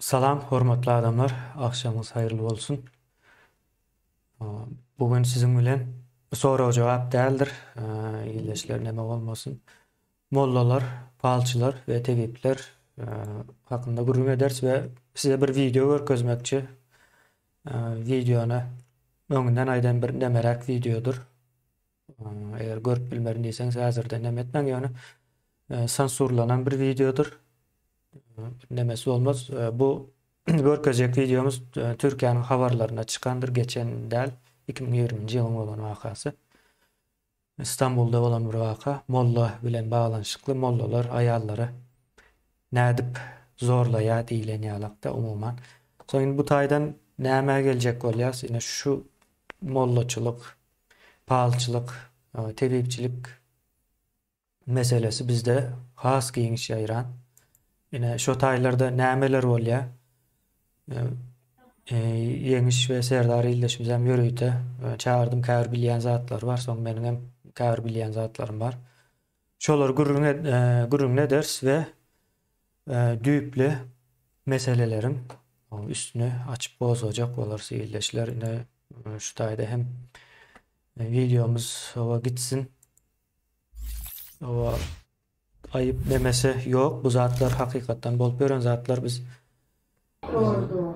Salam hormatly adamlar, agşamyňyz haýyrly bolsun. Bu gün siziň bilen sorag-jogap däldir, ildeşler neme bolmasyn. Mollalar, palçylar we tebipler hakynda gürrüň ederis we size bir wideo görkezmekçi. Wideony öňünden aýdan bir nemeräk wideodyr. Eger görüp bilmerin diýseňiz häzirden neme etmäň ýöne sansurlanan bir wideodyr. Nemesi bolmaz. Bu görkezjek wideomyz Türkiýäniň habarlarynda çykandyr, geçen däl, 2020-nji ýylyň bolan wakasy. Istanbulda bolan bir waka, molla bilen baglanyşykly mollalar aýallary nädip zorlaýar diýlen ýalakda umuman. Soň indi bu taýdan nämä geljek bolýas? Ine şu mollaçylyk, palçylyk, tebipçilik meselesi bizde has giňiş ýaýran. Ine şo taýlarda nämeler bolýar? Ýeňiş we Serdar ildeşimizem ýörite çagyrdym käbir bilýän zatlary bar, soň meniňem käbir bilýän zatlarym bar. Şolary gürrüň gürrüňini ederis we düýpli meseleleriň üstüni açyp gozgajak bolarys ildeşler. Ine şu taýda hem wideomyz oba gitsin. Oba aýyp nemesi ýok. Bu zatlar hakykatdan bolup ýören zatlar biz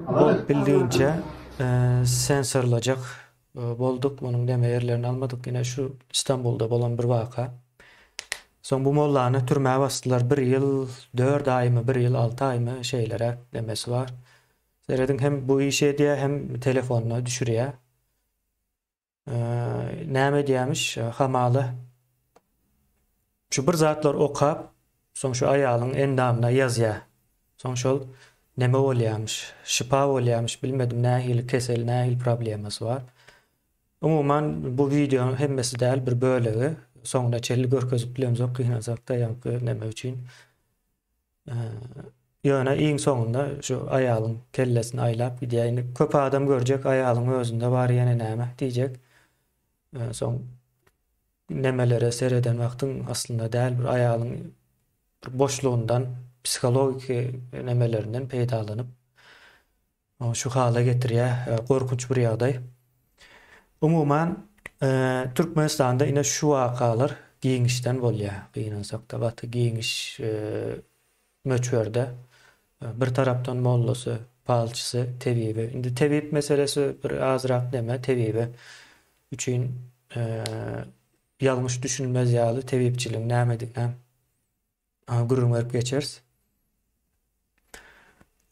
bolup bildigiçe sensorlajak bolduk. Munuň deme ýerlerini almadyk. Ine şu Istanbulda bolan bir waka. Soň bu mollany türmä basdylar. Bir ýyl 4 aýmy, bir ýyl 6 aýmy şeýleräk demesi bar. Serediň hem bu işi edýär, hem telefonyna düşürýär. Näme edýämiş hamala şu bir zatlar okap soň şu aýalyň endamyna ýazýar. Soň şol neme bolýamyş, şypa bolýamyş bilmedim nähili kesel, nähili problemasy bar. Umuman bu wideonyň hemmesi däl bir bölegi soňuna çenli görkezip bilemzok gynansakda ýaňky neme üçin. Ýöne iň soňunda şu aýalyň kellesini aýlap gidýär. Indi köp adam görjek aýalyň özünde bar ýene näme diýjek. Soň nemelere sereden wagtyň aslynda däl bir aýalyň bir boşlugyndan psihologiki nemelerinden peýdalanyp şu hala getirýär. Gorkunç bir ýagdaý. Umuman, Türkmenistanda ine şu wakalar giňişden bolýar. Gynansakda gaty giňiş möçberde. Bir tarapdan mollasy, palçysy, tebibi. Indi tebip meselesi bir azrak neme, tebibi üçin ýalňyş düşünmez ýaly tebipçiligiň nämedigini gürrüň berip geçeris.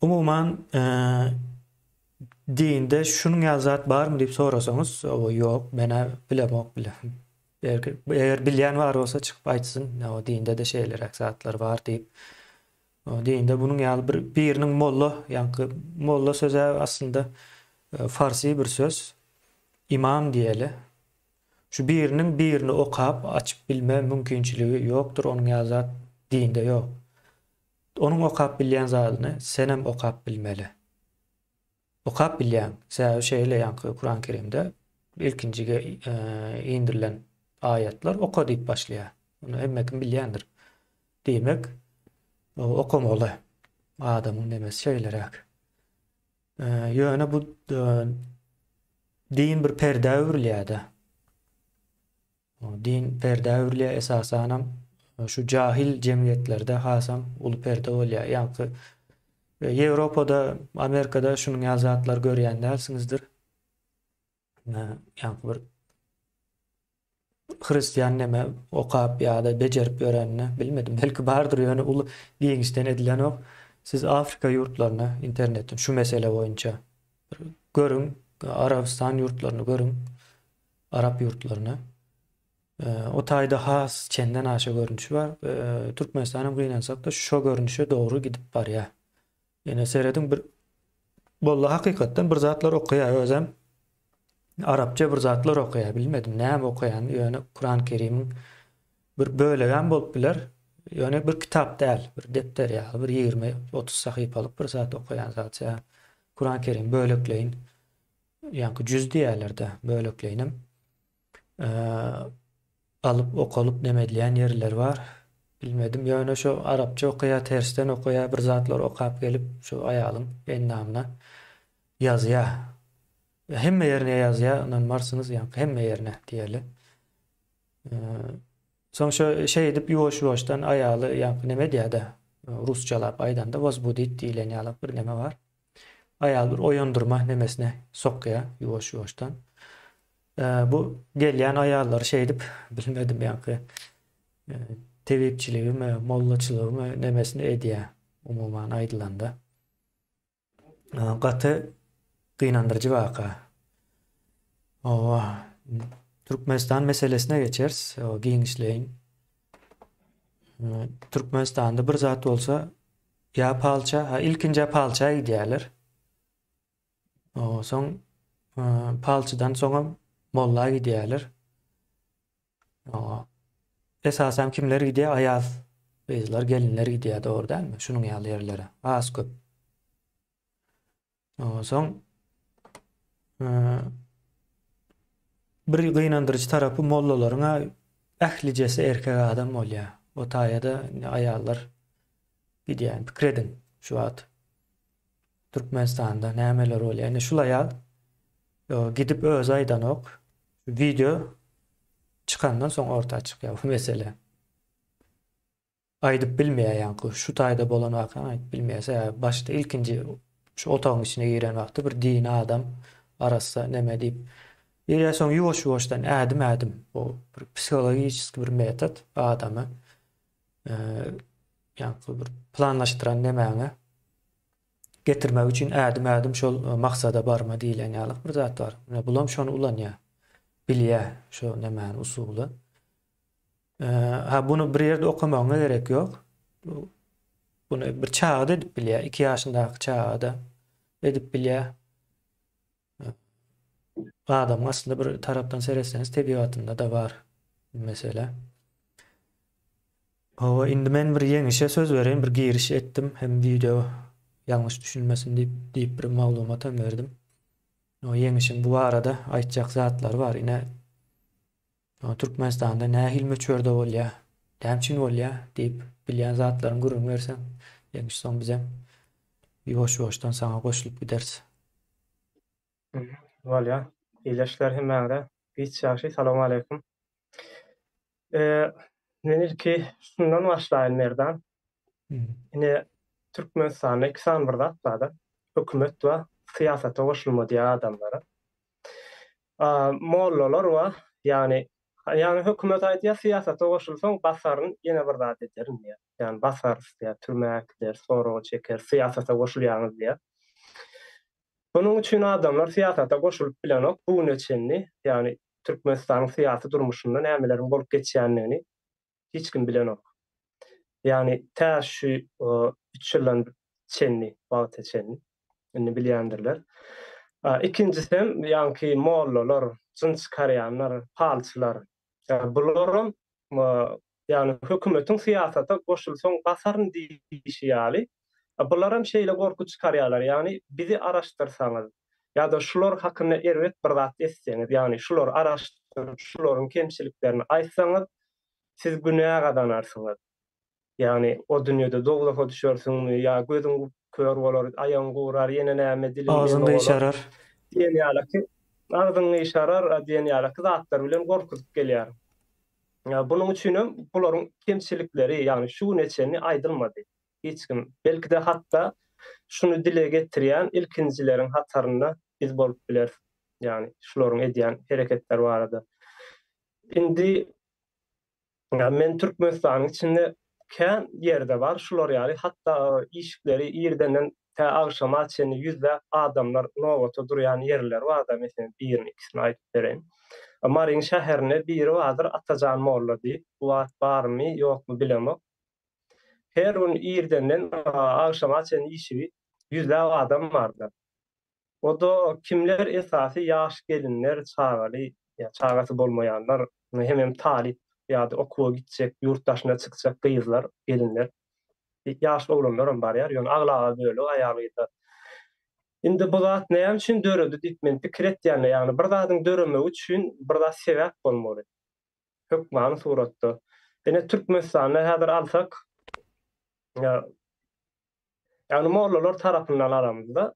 Umuman, dinde şunuň ýaly zat barmy diýip sorasaňyz, o ýok, men-ä bilemok bile. Eger bilýän bar bolsa çykyp aýtsyn, o dinde-de şeýleräk zatlar bar diýip. O dinde bunuň ýaly bir biriniň molla, ýaňky molla sözi aslynda farsi bir söz. Imam diýeli. Şu biriniň birini okap açyp bilme mümkinçiligi ýokdur, onuň ýaly zat dinde ýok. Onuň okap bilýän zadyny senem okap bilmeli. Okap bilýäň. Sebäbi şeýle ýaňky Kuran Kerimde ilkinji indirilen aýatlar oka diýip başlaýar. Muny hemme kim bilýändir. Diýmek, okamaly. Adamyň nemesi şeýleräk. Ýöne bu din bir perdä öwrülýär-de. Din perdä öwrülýär, esasanam şu jahil jemgyýetlerde hasam uly perde bolýar. Ýaňky Ýewropada, Amerikada şunuň ýaly zatlar görýän dälsiňizdir. Ýaňky bir hristian neme okap ýa-da bejerip ýörenini bilmedim. Belki bardyr, ýöne uly giňişden edilenok. Siz Afrika ýurtlaryny internetden şu mesele boýunça bir görüň, Arabystan ýurtlaryny görüň, arap ýurtlaryny. O taýda has çenden aşa görnüşi bar. Türkmenistan hem gynansak-da şo görnüşe dogry gidip barýar. Ýene serediň bir Walla hakykatdan bir zatlar okaýar özem. Arapça bir zatlar okaýar bilmedim näme okaýanyny ýöne Kuran Kerimiň bir bölegem bolup biler. Ýöne bir kitap däl, bir depder ýaly bir 20-30 sahypalyk bir zat okaýan zat. Kuran Kerim bölekleýin ýaňky jüz diýýärler-de bölekleýinem alyp okalyp neme edilýän ýerleri bar. Bilmedim. Ýöne şo arapça okaýar, tersden okaýar, bir zatlar okap gelip şo aýalyň endamyna ýazýar. Hemme ýerine ýazýar, ynanmarsyňyz, ýaňky hemme ýerine diýeli. Soň şo şeýdip ýuwaş-ýuwaşdan aýaly ýaňky neme edýär-de, rusçalap aýdanda wozbudit diýlen ýalak bir neme bar. Aýal bir oýandyrma nemesine sokýar ýuwaş-ýuwaşdan. Bu gelýän aýallary şeýdip bilmedim ýaňky tebipçiligimi, mollaçylygymy nemesini edýär umuman aýdylanda. Gaty gynandyryjy waka. Hawa, Türkmenistan meselesine geçeris giňişleýin. Türkmenistanda bir zat bolsa ýa palça, ha ilkinjä palça gidýärler. Soň palçydan soňam molla gidýärler. Esasan kimler gidýär? Aýal gyzlar, gelinler gidýär, dogry dälmi? Şunuň ýaly ýerlere has köp. Soň bir gynandyryjy tarapy mollalaryň ählijesi erkek adam bolýar. O taýa-da aýallar gidýär. Pikir ediň şu wagt. Türkmenistanda nämeler bolýar. Indi şul aýal gidip özi aýdanok. Wideo çykandan soň orta çykýar bu mesele. Aýdyp bilmeýär ýaňky şu taýda bolan wakany aýdyp bilmeýär. Sebäbi başda ilkinji şu otagyň içine giren wagty bir dini adam arassa neme diýip girýär soň ýuwaş-ýuwaşdan ädim-ädim bu bir psihologiçeski bir metod adamy ýaňky bir planlaşdyran nemäňe getirmek üçin ädim-ädim şol maksada barma diýlen ýaly bir zat bar. Ine bulam şony ulanýar. Bilýär şo nemäni usuly. Ha buny bir ýerde okamagyňa gerek ýok. Buny bir çaga-da edip bilýär. 2 ýaşyndaky çaga-da edip bilýär. Adamyň aslynda bir tarapdan seretseňiz tebigatynda-da bar bu mesele. Hawa, indi men bir ýeňişe söz bereýin, bir giriş etdim hem wideo ýalňyş düşünmesin diýip diýip bir maglumat hem berdim. O ýeňişiň bu barada aýtjak zatlary bar. Ine Türkmenistanda nähili möçberde bolýar, näme üçin bolýar diýip bilýän zatlaryň gürrüň berseň, ýeňiş soň bizem ýuwaş-ýuwaşdan saňa goşulyp gideris. Bolýar. Ildeşler hemmäňize giç ýagşy salowmaleýkum. Men ilki şundan başlaýyn Merdan. Ine Türkmenistanda iki sany bir zat barda. Hökümet bar, syýasata goşulma diýýär adamlara. Mollalar bar, ýagny ýagny hökümet aýdýar syýasata goşulsaň basaryn ýene bir zat ederin diýýär. Ýagny basarys diýýär, türmä äkideris, soraga çekeris, syýasata goşulýaňyz diýýär. Munuň üçin adamlar syýasata goşulyp bilenok bu güne çenli, ýagny Türkmenistanyň syýasy durmuşynda nämeleriň bolup geçýändigini hiç kim bilenok. Ýagny tä şu üç ýyldan çenli wagta çenli indi bilýändirler. Ikinjisem ýaňky mollalar, jyn çykarýanlar, palçylar. Bularam Ýagny hökümetiň syýasata goşulsaň basaryn diýişi ýaly, bularam şeýle gorky çykarýarlar, ýagny bizi araşdyrsaňyz ýa-da şular hakynda erbet bir zat etseňiz, ýagny şulary araşdyryp, şularyň kemçiliklerini aýtsaňyz, siz günä gazanarsyňyz. Ýagny o dünýede dowzaha düşersiňmi ýa gözüň kör bolar, aýagyň gurar, ýene näme, diliň Agzyň neme bolar gyşarar. diýen ýalyky, agzyň gyşarar diýen ýalyky zatlar bilen gorkuzyp gelýär. Bunuň üçinem bularyň kemçilikleri, ýagny şu güne çenli aýdylmady. Hiç kim, belki-de hatda şuny dile getirýän ilkinjileriň hatarynda biz bolup bileris. Ýagny şularyň edýän hereketleri barada. Indi men Türkmenistanyň içinde kän ýerde bar şular ýaly, hatda işikleri irdenden tä agşama çenli ýüzläp adamlar nobata durýan ýerler barda, meselem birini ikisini aýdyp bereýin. Maryň şäherinde biri bardyr Atajan molla diýip, bu wagt barmy ýokmy bilemok. Her gün irdenden agşama çenli işigi ýüzläp adam bardyr. O-da kimler esasy ýaş gelinler, çagaly ýa çagasy bolmaýanlar, hemem talyp ýa-da okuwa gitjek, ýurt daşyna çykjak gyzlar, gelinler. Ýaş oglanlaram barýar, ýöne aglaba bölegi aýal-gyzlar. Indi bu zat näme üçin döredi diýip men pikir etýän-de, ýagny bir zadyň döremegi üçin bir zat sebäp bolmaly. Hökmany suratda. Ine Türkmenistanda häzir alsak, ýagny mollalar tarapyndan alamyzda,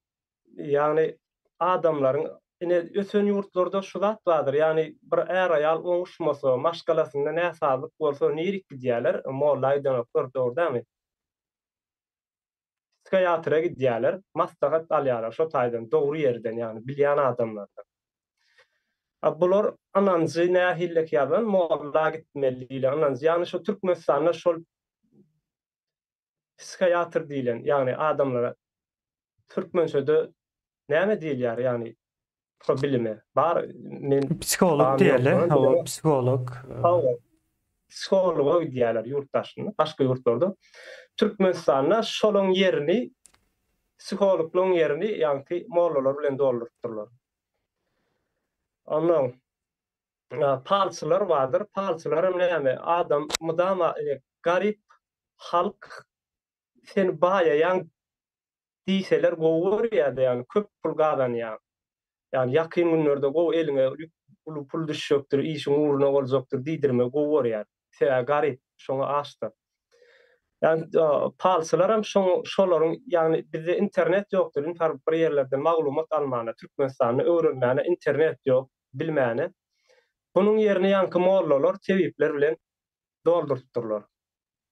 ýagny adamlaryň ine ösen ýurtlarda şu zat bardyr, ýagny bir är-aýal oňuşmasa, maşgalasynda näsazlyk bolsa nirik gidýärler? Molla gidenoklar, dogry dälmi? Psihiatra gidýärler, maslahat alýarlar şo taýdan, dogry ýerden, ýagny bilýän adamlardan. A bular ynanjy nähillek ýazan, molla gitmeli diýlen ynanjy, ýagny şo Türkmenistanda şol psihiatr diýlen, ýagny adamlara türkmençede näme diýilýär, ýagny Şo bilimi bar men Psiholog diýeli, hawa, psiholog. Hawa. Psihologa gidýärler ýurt daşynda, başga ýurtlarda. Türkmenistanda şolaň ýerini psihologlaryň ýerini ýaňky mollalar bilen doldurypdyrlar. Onnoň palçylar bardyr. Palçylar hem näme, adam mydama garyp halk sen baýaýaň diýseler gowy görýärdi ýagny köp pul gazanýaň. Ýagny ýakyn günlerde gowy eliňe uly pul düşjekdir, işiň ugruna boljakdyr diýdirmegi gowy görýär. Sebäbi garyp, şoňa açdyr. Ýagny palçylaram şoň şolaryň ýagny bizde internet ýokdur, intar bir ýerlerden maglumat almana, Türkmenistanda öwrenmäne internet ýok, bilmäne. Bunuň ýerini ýaňky mollalar, tebipler bilen doldurypdyrlar.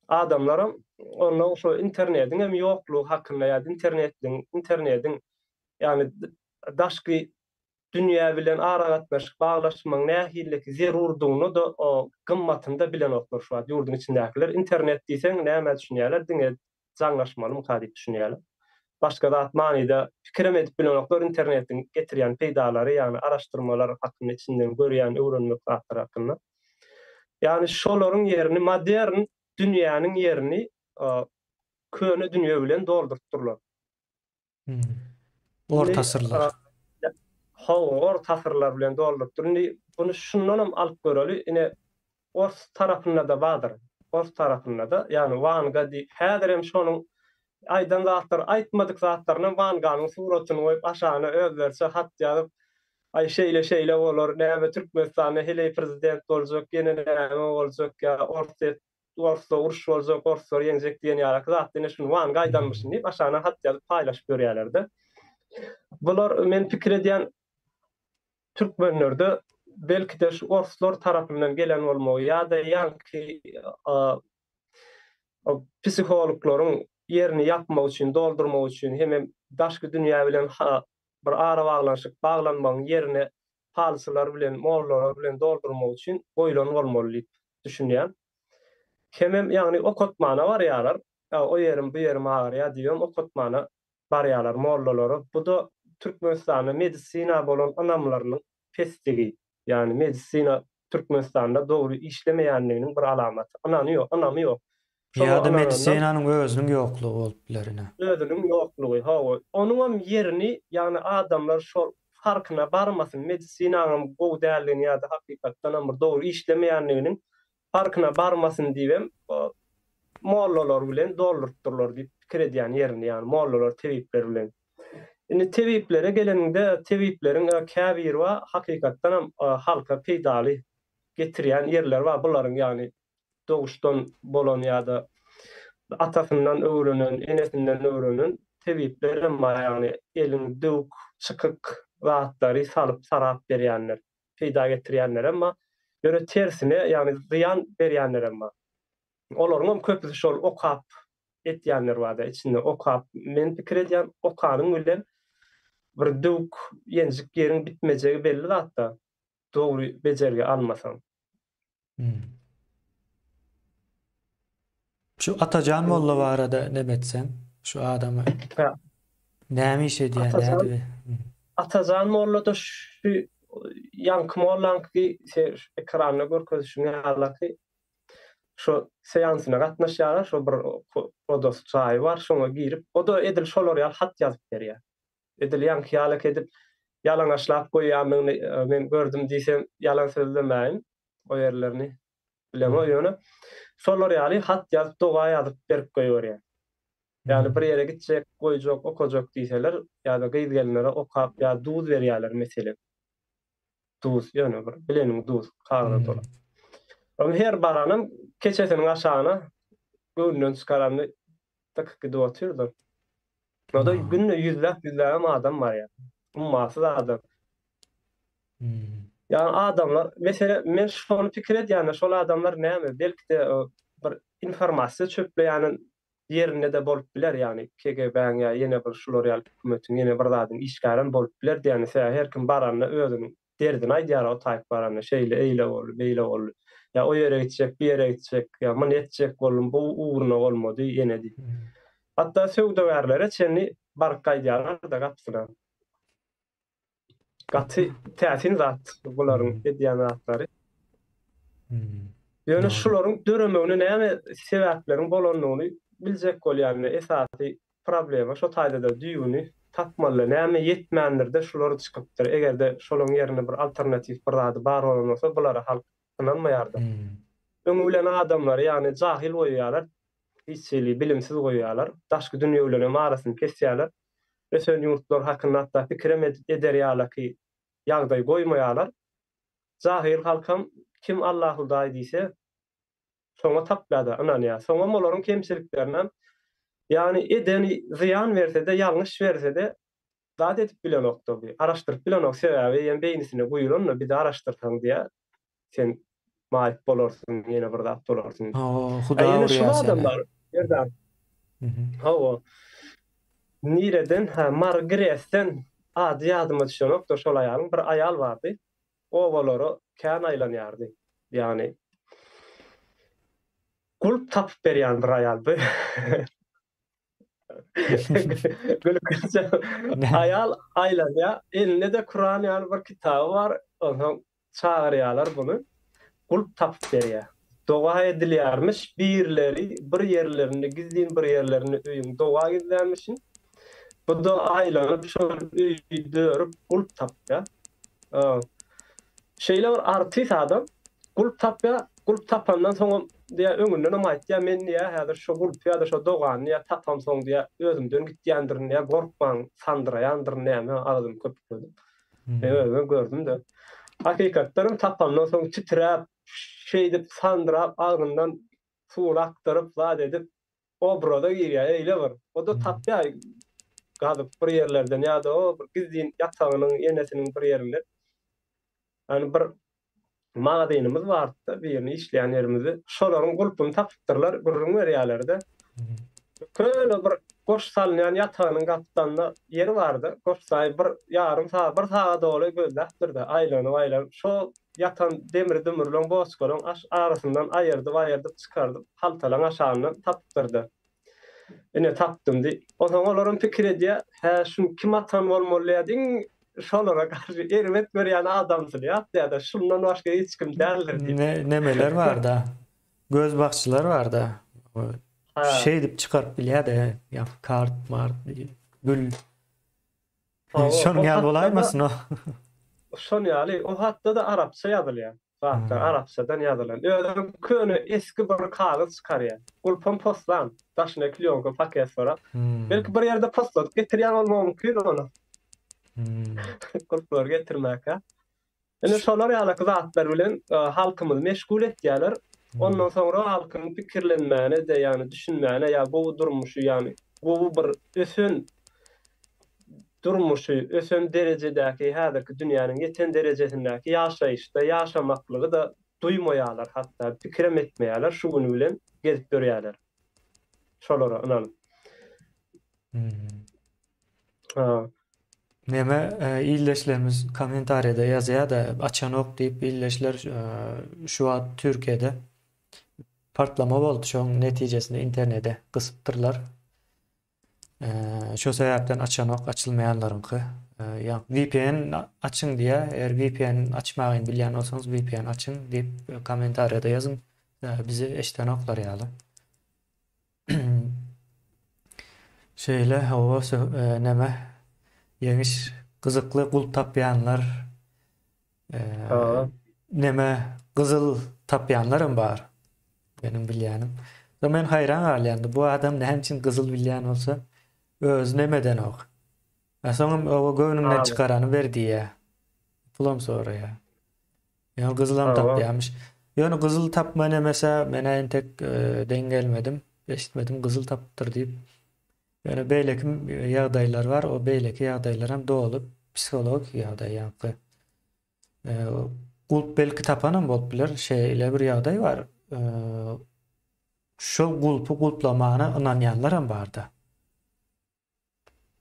Adamlaram onda şo internediň hem ýoklugy hakynda ýa-da internetliň, internediň ýagny daşky dünýä bilen aragatnaşyk baglaşmagyň nähiliki zerurdygyny-da o gymmatyny-da bilenoklar şu wagt ýurduň içindäkiler. Internet diýseň nämä düşünýärler, diňe jaňlaşmalymyka diýip düşünýärler. Başga zat manyda pikirem edip bilenoklar internetiň getirýän peýdalary, ýagny araşdyrmalar hakynda içinden görýän, öwrenmek zatlary hakynda. Ýagny şolaryň ýerini modern dünýäniň ýerini köne dünýe bilen doldurypdyrlar. Orta asyrlar. Hawa, orta asyrlar bilen doldurypdyr. Indi buny şundanam alyp göreli, ine ors tarapynda-da bardyr. Ors tarapynda-da, ýagny Wanga diýip, häzirem şonuň aýdan zatlary, aýtmadyk zatlarynam Wanganyň suratyny goýup, aşagyna özleriçe hat ýazyp, aý şeýle-şeýle bolar, näme Türkmenistanda heleý prezident boljak, ýene näme boljak ýa Orsýet Orsda uruş boljak, orslar ýeňjek diýen ýalaky zatdy, ine şuny Wanga aýdanmyşyn diýip, aşagyna hat ýazyp paýlaşyp ýörýärler-de. Bular, men pikir edýän, türkmenlerde belki-de şu orslar tarapyndan gelen bolmagy ýa-da ýaňky psihologlaryň ýerini ýapmak üçin, doldurmak üçin hemem daşky dünýä bilen bir arabaglanyşyk baglanmagyň ýerine palçylar bilen, mollalar bilen doldurmak üçin goýlan bolmaly diýip düşünýän. Hemem ýagny okatmana barýarlar. O ýerim, bu ýerim agyrýar diýibem okatmana barýarlar mollalara. Bu-da Türkmenistanda medisina bolan ynamlarynyň pesdigi, ýagny medisina Türkmenistanda dogry işlemeýändiginiň bir alamaty. Ynany ýok, ynamy ýok. Şoňa Ýa-da medisinanyň özüniň ýoklugy bolup biler ine. Özüniň ýoklugy, hawa. Onuňam ýerini, ýagny adamlar şol farkyna barmasyn, medisinaňam gowy däldigini ýa-da hakykatdanam bir dogry işlemeýändiginiň farkyna barmasyn diýibem mollalar bilen doldurypdyrlar diýip pikir edýän ýerini, ýagny mollalar, tebipler bilen. Indi tebiplere geleniňde, tebipleriň käbiri bar, hakykatdanam halka peýdaly getirýän ýerleri bar bularyň, ýagny doguşdan bolan ýa-da atasyndan öwrenen, enesinden öwrenen tebiplerem bar, ýagny eliň döwük, çykyk zatlary salyp, sarap berýänler, peýda getirýänlerem bar. Ýöne tersine, ýagny zyýan berýänlerem bar. Olaryňam köpüsi şol okap etýänler bar-da, içinde okap, men pikir edýän, okanyň bilen bir döwük, ýenjik ýeriň bitmejegi belli zat-da, dogry bejergi almasaň. Şu Atajan molla barada neme etseň, şu adamy näme iş edýär, nädip? Atajan molla-da şu ýaňky mollaňky ekranda görkezişiň ýalyky şo seansyna gatnaşýarlar, şo bir odasy jaýy bar, şoňa girip, o-da edil şolar ýaly hat ýazyp berýär. Edil ýaňky ýalyk edip ýalaňaçlap goýýandygyny men gördüm diýsem ýalan sözlemäýin, o ýerlerini bilemok ýöne şolar ýaly hat ýazyp doga ýazyp berip goýberýär. Ýagny bir ýere gitjek, goýjak, okajak diýseler ýa-da gyz-gelinlere okap ýa duz berýärler meselem. Duz, ýöne bir bileniň duz, kagyza dolap. Onuň her baranam Keçesiniň aşagyna göwnünden çykaranyny dykyp gidip otyrdy. O-da günde ýüzläp-ýüzläbem adam barýar. Ummasyz adam. Ýagny adamlar, meselem, men şony pikir edýän-de, şol adamlar näme, belki-de bir informasiýa çöpleýäniň ýerinde-de bolup biler, ýagny KGB-niň ýa ýene bir şular ýaly hökümetiň ýene bir zadyň işgärem bolup biler diýýän, sebäbi her kim baranda özüniň derdini aýdýar o taýyp baranda, şeýle, eýle boldy, beýle boldy, ýa o ýere gitjek, bu ýere gitjek, ýa muny etjek boldum, bu ugruna bolmady, ýene diýip. Hatda söwdagärlere çenli baryp gaýdýarlar-da gapysyna. Gaty täsin zat bularyň edýän zatlary. Ýöne şularyň döremegine näme sebäpleriň bolandygyny biljek bolýan we esasy problema şo taýda-da düýbüni tapmaly. Näme ýetmändir-de şular çykypdyr. Eger-de şolaryň ýerine bir alternatiw bir zady bar bolan bolsa bulara halk ynanmaýardy. Öňi bilen adamlary ýagny jahyl goýýarlar, hiç hili bilimsiz goýýarlar, daşky dünýe bilenem arasyny kesýärler. Ösen ýurtlar hakynda hatda pikirem eder ýalaky ýagdaý goýmaýarlar. Jahyl halkam kim Allahudaý diýse, şoňa tapýar-da, ynanýar. Soňam olaryň kemçiliklerinem, ýagny edeni zyýan berse-de, ýalňyş berse-de, zat edip bilenok-da bu, araşdyryp bilenok. Sebäbi eýýäm beýnisine guýulan-da, bizi araşdyrsaň diýýär, sen maýyp bolarsyň, ýene bir zat bolarsyň. Hawa, Huda urýar seni. Adamlar, Serdar. Hawa. Nireden? Ha, Mary Gresden ady ýadyma düşenokda şol aýalyň bir aýal bardy. Obalara kän aýlanýardy. Ýagny gulp tapyp berýän bir aýal bu. Gülkünç. Aýal aýlanýar, elinde-de Kuran ýaly bir kitaby bar. Onsoň çagyrýarlar buny. Gulp tapyp berýär. Doga edilýärmiş, birleri bir ýerlerinde, gizlin bir ýerlerinde öýüň doga gizlänmişin. Bu-da aýlanyp şol öýi dörüp gulp tapýar. Şeýle bir artist adam gulp tapýar, gulp tapandan soňam diýýär, öňündenem aýtýar, men diýýär, häzir şo gulpy ýa-da şo dogany diýýär, tapamsoň diýýär, özümden gitýändirin diýýär, gorkmaň, sandyraýandyryn näme, agzym köpükledip. Men özümem gördüm-de. Hakykatdanam tapandan soň titräp, şeýdip sandyrap, agzyndan suwuny akdyryp, zat edip, obraza girýär eýle bir. O-da tapýar gazyp bir ýerlerden ýa-da o bir gizlin ýatagynyň enesiniň bir ýerinden. Ýani bir magazynymyz bardy-da, birini işleýän ýerimizde. Şolaryň gulpuny tapypdyrlar, gürrüň berýärler-de. Köne bir goş salynýan ýatagynyň gapdalynda ýeri bardy. Goşsaý bir ýarym sagat, bir sagat doly gözläpdir-de, aýlanyp-aýlanyp, şo ýatan demir-dümürleň, boçkalaň arasyndan aýyrdyp-aýyrdyp çykardyp, haltalaň aşagyndan tapypdyr-da. Ine, tapdym diý. Onsoň olaram pikir edýär, Hä, şuny kim atan bolmaly diýýär. Iň şolara garşy erbet görýän adamsyny ýatlaýar-da, şundan başga hiç kim däldir diýip. Nemeler bar-da, gözbagçylar bar-da. Şeýdip çykaryp bilýär-de, ýa kart, mart, gül. Şonuň ýaly bolaýmasyn o? Şonuň ýaly, o hatda-da arapça ýazylýar. Zatlar arapçadan ýazylan. Özem köne eski bir kagyz çykarýar. Gulpam poslan, daşyna klýonka paket sorap. Belki bir ýerde posladyp getirýän bolmagy mümkin ony. Gulplary getirmäkä. Ine şolar ýalaky zatlar bilen halkymyzy meşgul etýärler. Ondan soňra halkyň pikirlenmäne-de, ýagny düşünmäne ýa gowy durmuşy, ýagny gowy bir ösen durmuşy, ösen derejedäki, häzirki dünýäniň ýeten derejesindäki ýaşaýyşda ýaşamaklygy-da duýmaýarlar, hatda pikirem etmeýärler, şu güni bilen gezip ýörýärler. Şolara ynanyp. Ha. Neme ildeşlerimiz kommentariýada ýazýar-da, açanok diýip ildeşler şu wagt Türkiýede partlama boldy, şoň netijesinde interneti gysypdyrlar. Şo sebäpden açanok açylmaýanlaryňky. Ýa VPN açyň diýýär. Eger VPN açmagyny bilýän bolsaňyz VPN açyň diýip kommentariýada ýazyň. Bizi eşidenoklar ýaly. Şeýle hawa neme ýeňiş gyzykly gul tapýanlar neme gyzyl tapýanlaram bar meniň bilýänim. Soň men haýran galýan bu adam näme üçin gyzyl bilýän bolsa özi neme edenok. A soňam oba göwnüňden çykarany ber diýýä. Pulam soraýa. Ýa gyzylam tapýamyş. Ýöne gyzyl tapma nemese men-ä entek deň gelmedim, eşitmedim gyzyl tapypdyr diýip. Ýöne beýleki ýagdaýlar bar, o beýleki ýagdaýlaram doly psihologik ýagdaý ýaňky. Gulp belki tapanam bolup biler, şeýle bir ýagdaý bar. Şol gulpy gulplamana ynanýanlaram barda.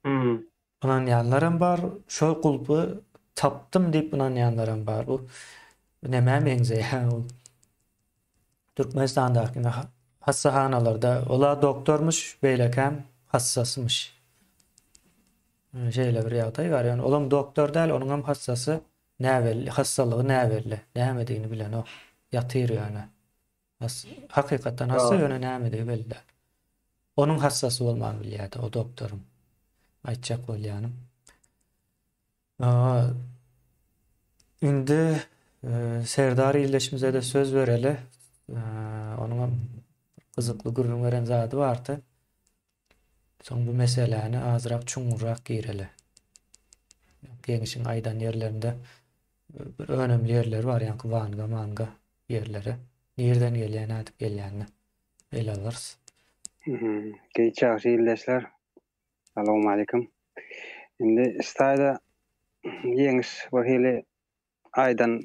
Hmm. Ynanýanlaram bar, şol gulpy tapdym diýip ynanýanlaram bar. Bu nämä meňzeýär ol? Türkmenistandaky hassahanalarda ola doktormyş, beýlekäm hassasymyş. Şeýle bir ýagdaý bar. Ýöne olam doktor däl, onuňam hassasy näbelli, hassalygy näbelli, nämedigini bilenok. Ýatyr ýöne. Hakykatdan hassa ýöne nämedigi belli däl. Onuň hassasy bolman bilýärdi o doktoryň. Aýtjak bolýanym. Indi e, Serdar ildeşimize-de söz bereli. E, onuň hem gyzykly gürrüň beren zady bardy. Soň bu meseläni azrak çuňňurrak gireli. Geňeşiň aýdan ýerlerinde bir önemli ýerleri bar, ýaňky Wanga, Manga ýerleri. Nirden gelýär, nädip gelýänini ele alarys. Giç ýagşy ildeşler. Salowmalikim. Indi şu Ýeňiş bir hili aýdan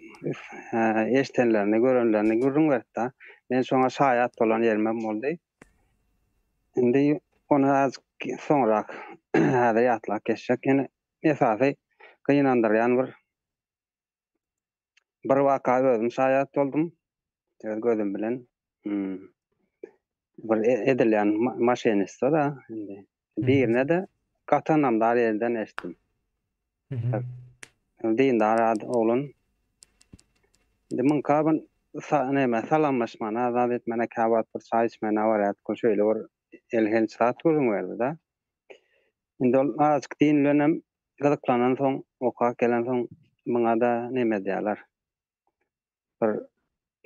eşdenlerini, görenlerini gürrüň beripdi. Men şoňa şaýat bolan ýerimem boldy. Indi ony azajyk soňrak häzir ýatlap geçjek. Ýene esasy gynandyrýan bir bir waka özüm şaýat boldum. Öz gözüm bilen. Hmm. Bir e, edilýän maşinistda da indi. Birine-de gaty ynamdar ýerden eşitdim. Dindar ad oglan. Indi muňka bir näme salamlaşmana zat etmäne käwagt bir çaý içmäne barýardyk. Ol şeýle bir elhenç zat gürrüň berdi-de. Indi ol azajyk din bilenem gyzyklanansoň, okap gelensoň muňa-da neme edýärler. Bir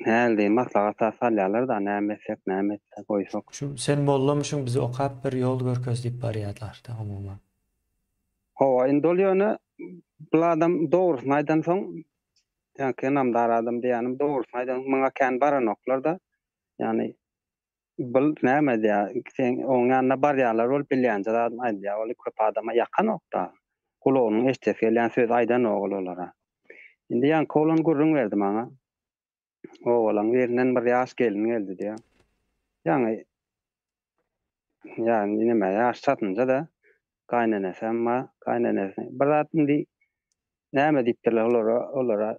näl diýim maslahat zat salýarlar-da, näme etsek, näme etsek, goýsak. Şu sen mollamyşyň bizi okap bir ýol görkez diýip barýarlar-da umuman. Hawa, indi ol ýöne bul adam dogrusyny aýdansoň, ýaňky ynamdar adam diýýänim dogrusyny aýdan muňa kän baranoklar-da. Ýagny Bul näme edýär? Sen oň ýanyna barýarlar bolup bilýänje zadyny aýdýar. Ol köp adama ýakanok-da. Gulagynyň eşidesi gelýän sözi aýdanok ol olara. Indi ýaňky oglan gürrüň berdi maňa. Obalaň birinden bir ýaş gelin geldi diýýär. Ýaňy ýagny neme ýaş çatynja-da gaýnenesem bar, gaýnenesi. Bir zat indi Näme diýipdirler olara, olara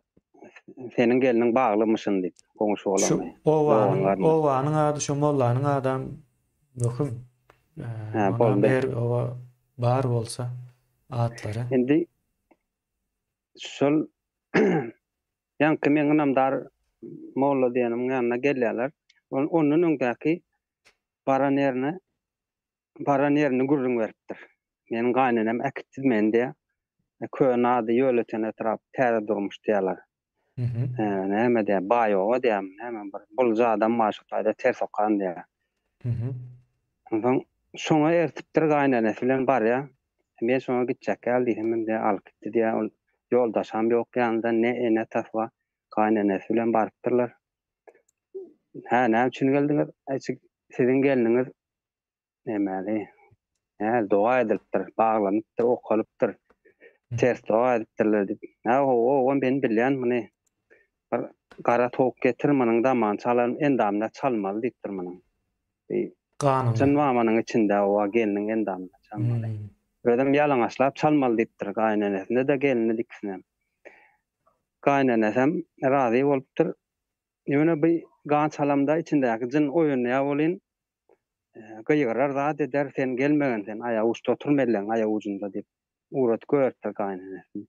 seniň gelniň baglymyşyn diýip, goňşy Şu bolany. obanyň, Dogan-garyndaş. obanyň ady şu mollanyň adam möhüm. Hä, Onam boldy. her oba bar bolsa atlary. Indi şol ýaňky meň ynamdar molla diýenimiň ýanyna gelýärler. Ondan öňdäki baran ýerine baran ýerini gürrüň beripdir. Meniň gaýynenem äkitdi meni diýýär. Köne ady Ýölöten etrap, Täze durmuş diýýärler. Näme diýýär, Baýoba diýýärmi, näme bir bulja adam bar şu taýda ters okan diýýär. Onsoň şoňa ertipdir gaýynenesi bilen barýar. Men şoňa gitjek ýaly diýsem hem diýýär, alyp gitdi diýýär. Ol ýoldaşam ýok ýanynda, ne ene-atasy bar. Gaýynenesi bilen barypdyrlar. Hä, näme üçin geldiňiz? Äçik, siziň gelniňiz Nämäli? Hä, doga edilipdir, baglanypdyr, okalypdyr. Ters doga edipdirler diýip. Hä, hawa, oglan men bilýän muny. Bir gara towuk getir, munuň damagyny çalaryn, endamyna çalmaly diýipdir munuň. Ganyny. Jyn bar munuň içinde, hawa, gelniň endamyna çalmaly. Özem ýalaňaçlap çalmaly diýipdir, gaýynenesine-de, gelnine-de ikisinem. Gaýynenesem razy bolupdyr. Ýöne bu gan çalamda içindäki jyn oýanýar welin, gygyrar zat eder, sen gelmegin sen aýak uçda otur mellegiň aýak ujunda diýip, ugradyp goýberipdir gaýynenesini.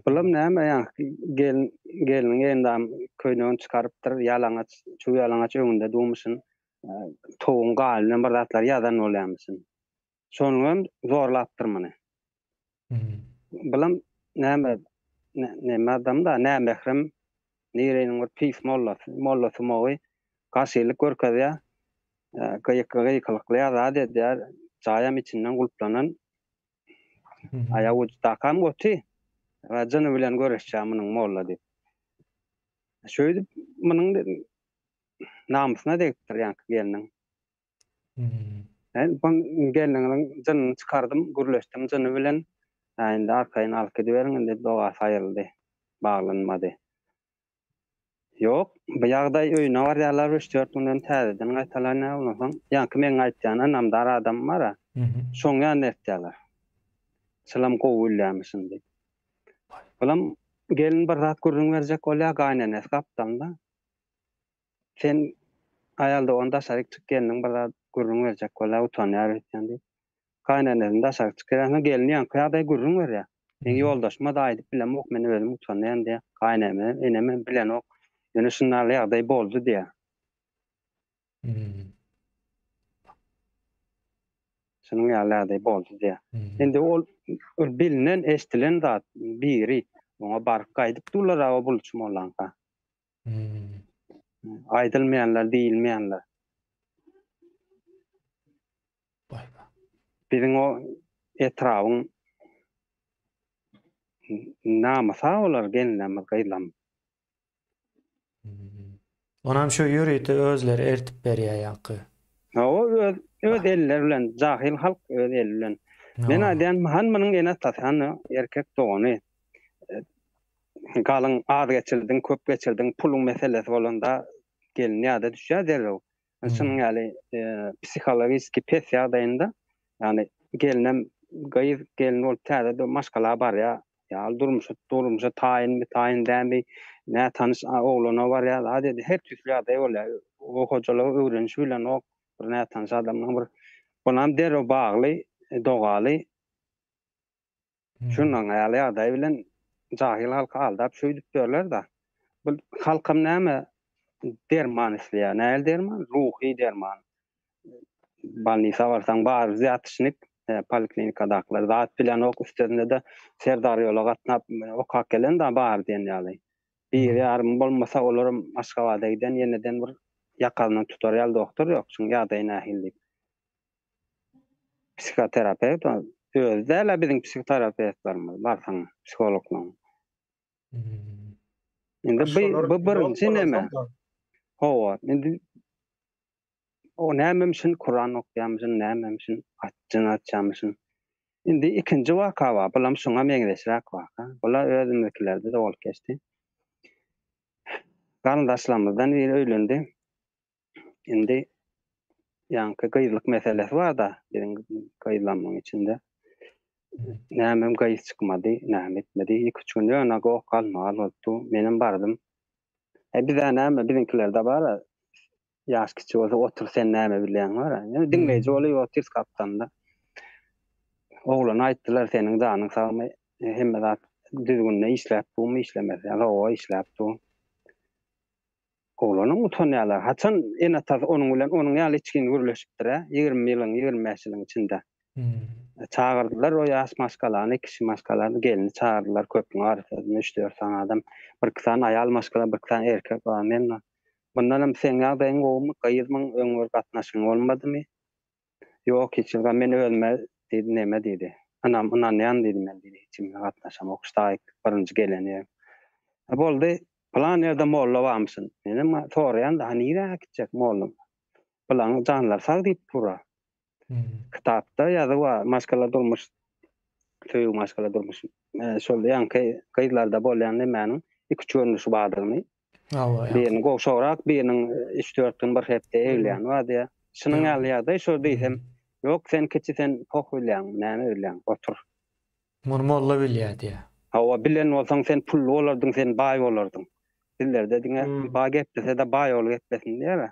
Bulam näme ýaňky gelin gelniň endam köýnegini çykarypdyr, ýalaňaç, çuw ýalaňaç öňünde durmuşyn, towugyň gany bilen bir zatlar ýazan bolýarmyşyn. Şonuň hem zorlapdyr muny. Bulam näme näme adam-da, nämährem nireniň bir pis mollasy, mollasy mogy garşylyk görkezýär. Gyýyk gyýkylykly zat edýär. Jaýam içinden gulplanan. Aýak uçdakam goty. Jyny bilen göreşýär munuň molla diýip. Şöýdüp munuň namysyna degipdir ýaňky gelniň. Men bu gelniňiziň jynyny çykardym, gürleşdim jyny bilen. Hä, indi arkaýyn alyp gidiberiň, indi dogasy aýryldy, baglanmady. Ýok, bu ýagdaý öýüne barýarlar, üç-dört günden täzeden gaýtalanýar. Ondan soň ýaňky meň aýtýan ynamdar adamym bar-a, şoň ýanyna eltýärler. Şolam gowy bilýärmişin diýip. Olam gelin bir zat gürrüň berjek bolýar, gaýynenesi gapdalynda. Sen aýal dogan daşaryk çyk gelniň bir zat gürrüň berjek bolýar utanýar öýtýän diýip. Gaýynenesini daşaryk çykarýar gelin ýaňky ýagdaýy gürrüň berýär. Meň ýoldaşyma-da aýdyp bilemok men özüm utanýan diýýär. Gaýynenem enemem bilenok. Ýöne şundaly ýagdaý boldy diýýär. Şunuň ýaly ýagdaý boldy diýýär. Indi ol ol bilinen, eşdilen zat biri oňa baryp gaýdyp durlar o bulçy mollaňka. Aýdylmaýanlar, diýilmeýänler. Biziň o etrabyň namysa olar gelinlerimiz, gyzlarymyz. Onam şu ýörite özleri ertip berýär ýaňky. Hawa öz öz elleri bilen jahyl halk öz eli bilen. Men aýdýan han munuň ene atasy han erkek dogany. Galyň az geçirdiň köp geçirdiň puluň meselesi bolanda gelin ýada düşýär derrew. Şunuň ýaly psihologiski pes ýagdaýynda ýagny gelinem gyz gelin bolup täze maşgala barýar. Ýa durmuşa durmuşa taýynmy taýyn dälmi nätanyş oglana barýar zat edýär her tüýsli ýagdaý bolýar. O hojalygy öwrenişi bilenok bir nätanyş adamdan bir onam derrew bagly dogaly Şundan ýaly ýagdaý bilen jahyl halky aldap şöýdüp ýörler-de. Bu halkam näme derman isleýär? Nähili derman? Ruhy derman. Bolnisa barsaň bar wzýatşnik, poliklinikadakylar zat bilenok, üstesinde-de Serdar ýola gatnap okap gelen-de bar diýen ýaly. Biri ýarym bolmasa olaram Aşgabada giden ýeneden bir ýakasyndan tutar ýaly dogtor ýok, şuň ýagdaýy nähili diýip. Psihoterapewt özi däl-ä biziň psihoterapewtlerimiz barsaň psihologlaryň. Indi bu bu birinji neme? Hawa, indi o nämemişin Kuran okýarmyşyn, nämemişin jyn açýarmyşyn. Indi ikinji waka bar, bulam şuňa meňzeşräk waka. Bula özümizinkilerde-de bolup geçdi. Garyndaşlarymyzdan biri öýlendi. Indi ýaňky gyzlyk meselesi bar-da, biziň gyzlamyň içinde. Nämem gyz çykmady, näme etmedi. Iki-üç gün ýöne goh galmagal bolupdy. Menem bardym. E bizä näme, biziňkilerde bar-a, ýaş kiçi bolsa otur sen näme bilýäň bar-a. Ýöne diňleýji bolup otyrys gapdalynda. Oglana aýtdylar, seniň janyň sagmy, hemme zat düzgünde işläp durmy, işlemese. Hawa, işläp dur. Oglanam utanýarlar. Haçan ene-atasy onuň bilen onuň ýaly içgin gürleşipdir-ä, 20 ýylyň, 25 ýylyň içinde. Çagyrdylar o ýaş maşgalany, kişi maşgalany, gelni çagyrdylar köpüň arasynda üç-dört sany adam. Birki sany aýal maşgala, birki sany erkek bar. Men mundanam seň ýagdaýyň gowumy, gyzmyň, öň bir gatnaşygyň bolmadymy? Ýok hiç ýylga men özüme diýdi neme diýdi. Ynam ynanýan diýdi men diýdi hiç kimle gatnaşamok ştaýk birinji geleni. E boldy pylan ýerde molla barmyşyn. Menem soraýan da nirä äkitjek molla. Pylan janlary sag diýip dur-a. Kitapda ýazyw bar maşgala durmuş söýgi maşgala durmuş. Şol ýaňky gyzlarda bolýan nemäniň iki-üç görnüşi bardygyny Hawa. Biriniň gowşagrak, biriniň üç-dört gün, bir hepde egleýäni bar diýýär. Şunuň ýaly ýagdaý şo diýsem, ýok sen kiçi sen poh bilýäň, näme bilýäň, otur. Muny molla bilýär diýýär. Hawa, bilen bolsaň sen pully bolardyň, sen baý bolardyň. Bizlerde diňe baý geplese-de baý ol geplesin diýýär-ä.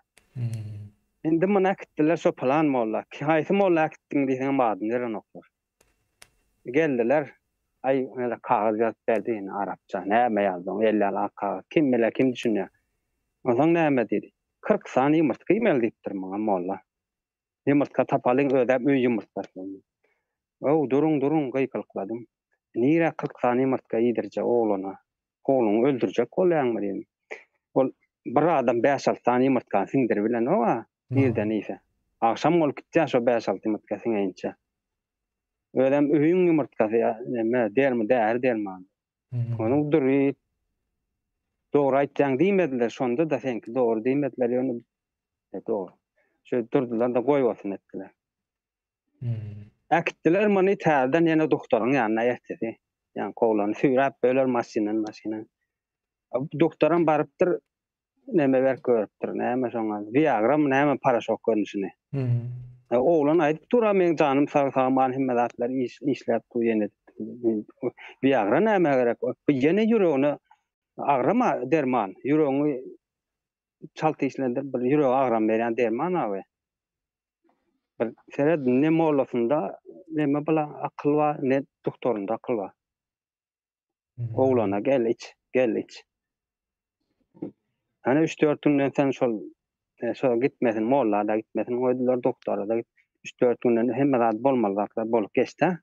Indi muny äkitdiler şo pylan molla. Haýsy molla äkitdiň diýseňem adyny berenoklar. Geldiler. Aý, ýene kagyz ýazyp berdi ýene arapça. Näme ýazdyň? El ýaly ak kagyz. Kim bilýär, kim düşünýär? Onsoň näme diýdi. 40 sany ýumurtga iýmeli diýipdir muňa molla. Ýumurtga tapalyň, özem öý ýumurtgasy. Ow, duruň, duruň, gykylykladym. Nirä 40 sany ýumurtga iýdirjek oglana? Ogluňy öldürjek bolýaňmy diýdim. Ol bir adam bäş-alty sany ýumurtgany siňdiribilenok-a, irden iýse. Agşam bolup gitýär şo bäş-alty ýumurtga siňeýinçä. Özem öýüň ýumurtgasy ýa neme, dermi, däri derman. Onuň dury. Dogry aýtýaň diýmediler, şonda-da seňki dogry diýmediler, ýöne dogry. Şeýdip durdular-da goýbolsun etdiler. Äkitdiler muny täzeden ýene dogtoryň ýanyna ertesi. Ýaňky oglany süýräp böler maşyndan maşyna. Dogtoram barypdyr, neme berip görüpdir, näme şoňa, Viagramy näme paraşok görnüşini. Oglan aýdyp dur-a meň janym sag sag-aman hemme zatlar iş işläp dur ýene Viagra nämä gerek? Bu ýene ýüregine agrama derman, ýüregiňi çalt işlendirip bir ýürege agram berýän derman abi. Bir seret ne mollasynda neme bula akyl bar, ne doktorynda akyl bar. Oglana gel iç, gel iç. Hani 3-4 günden sen şol e, şo gitmesin, molla da gitmesin, goýdular doktora da git. 3-4 günden hemme zat bolmaly zatlar bolup geçdi.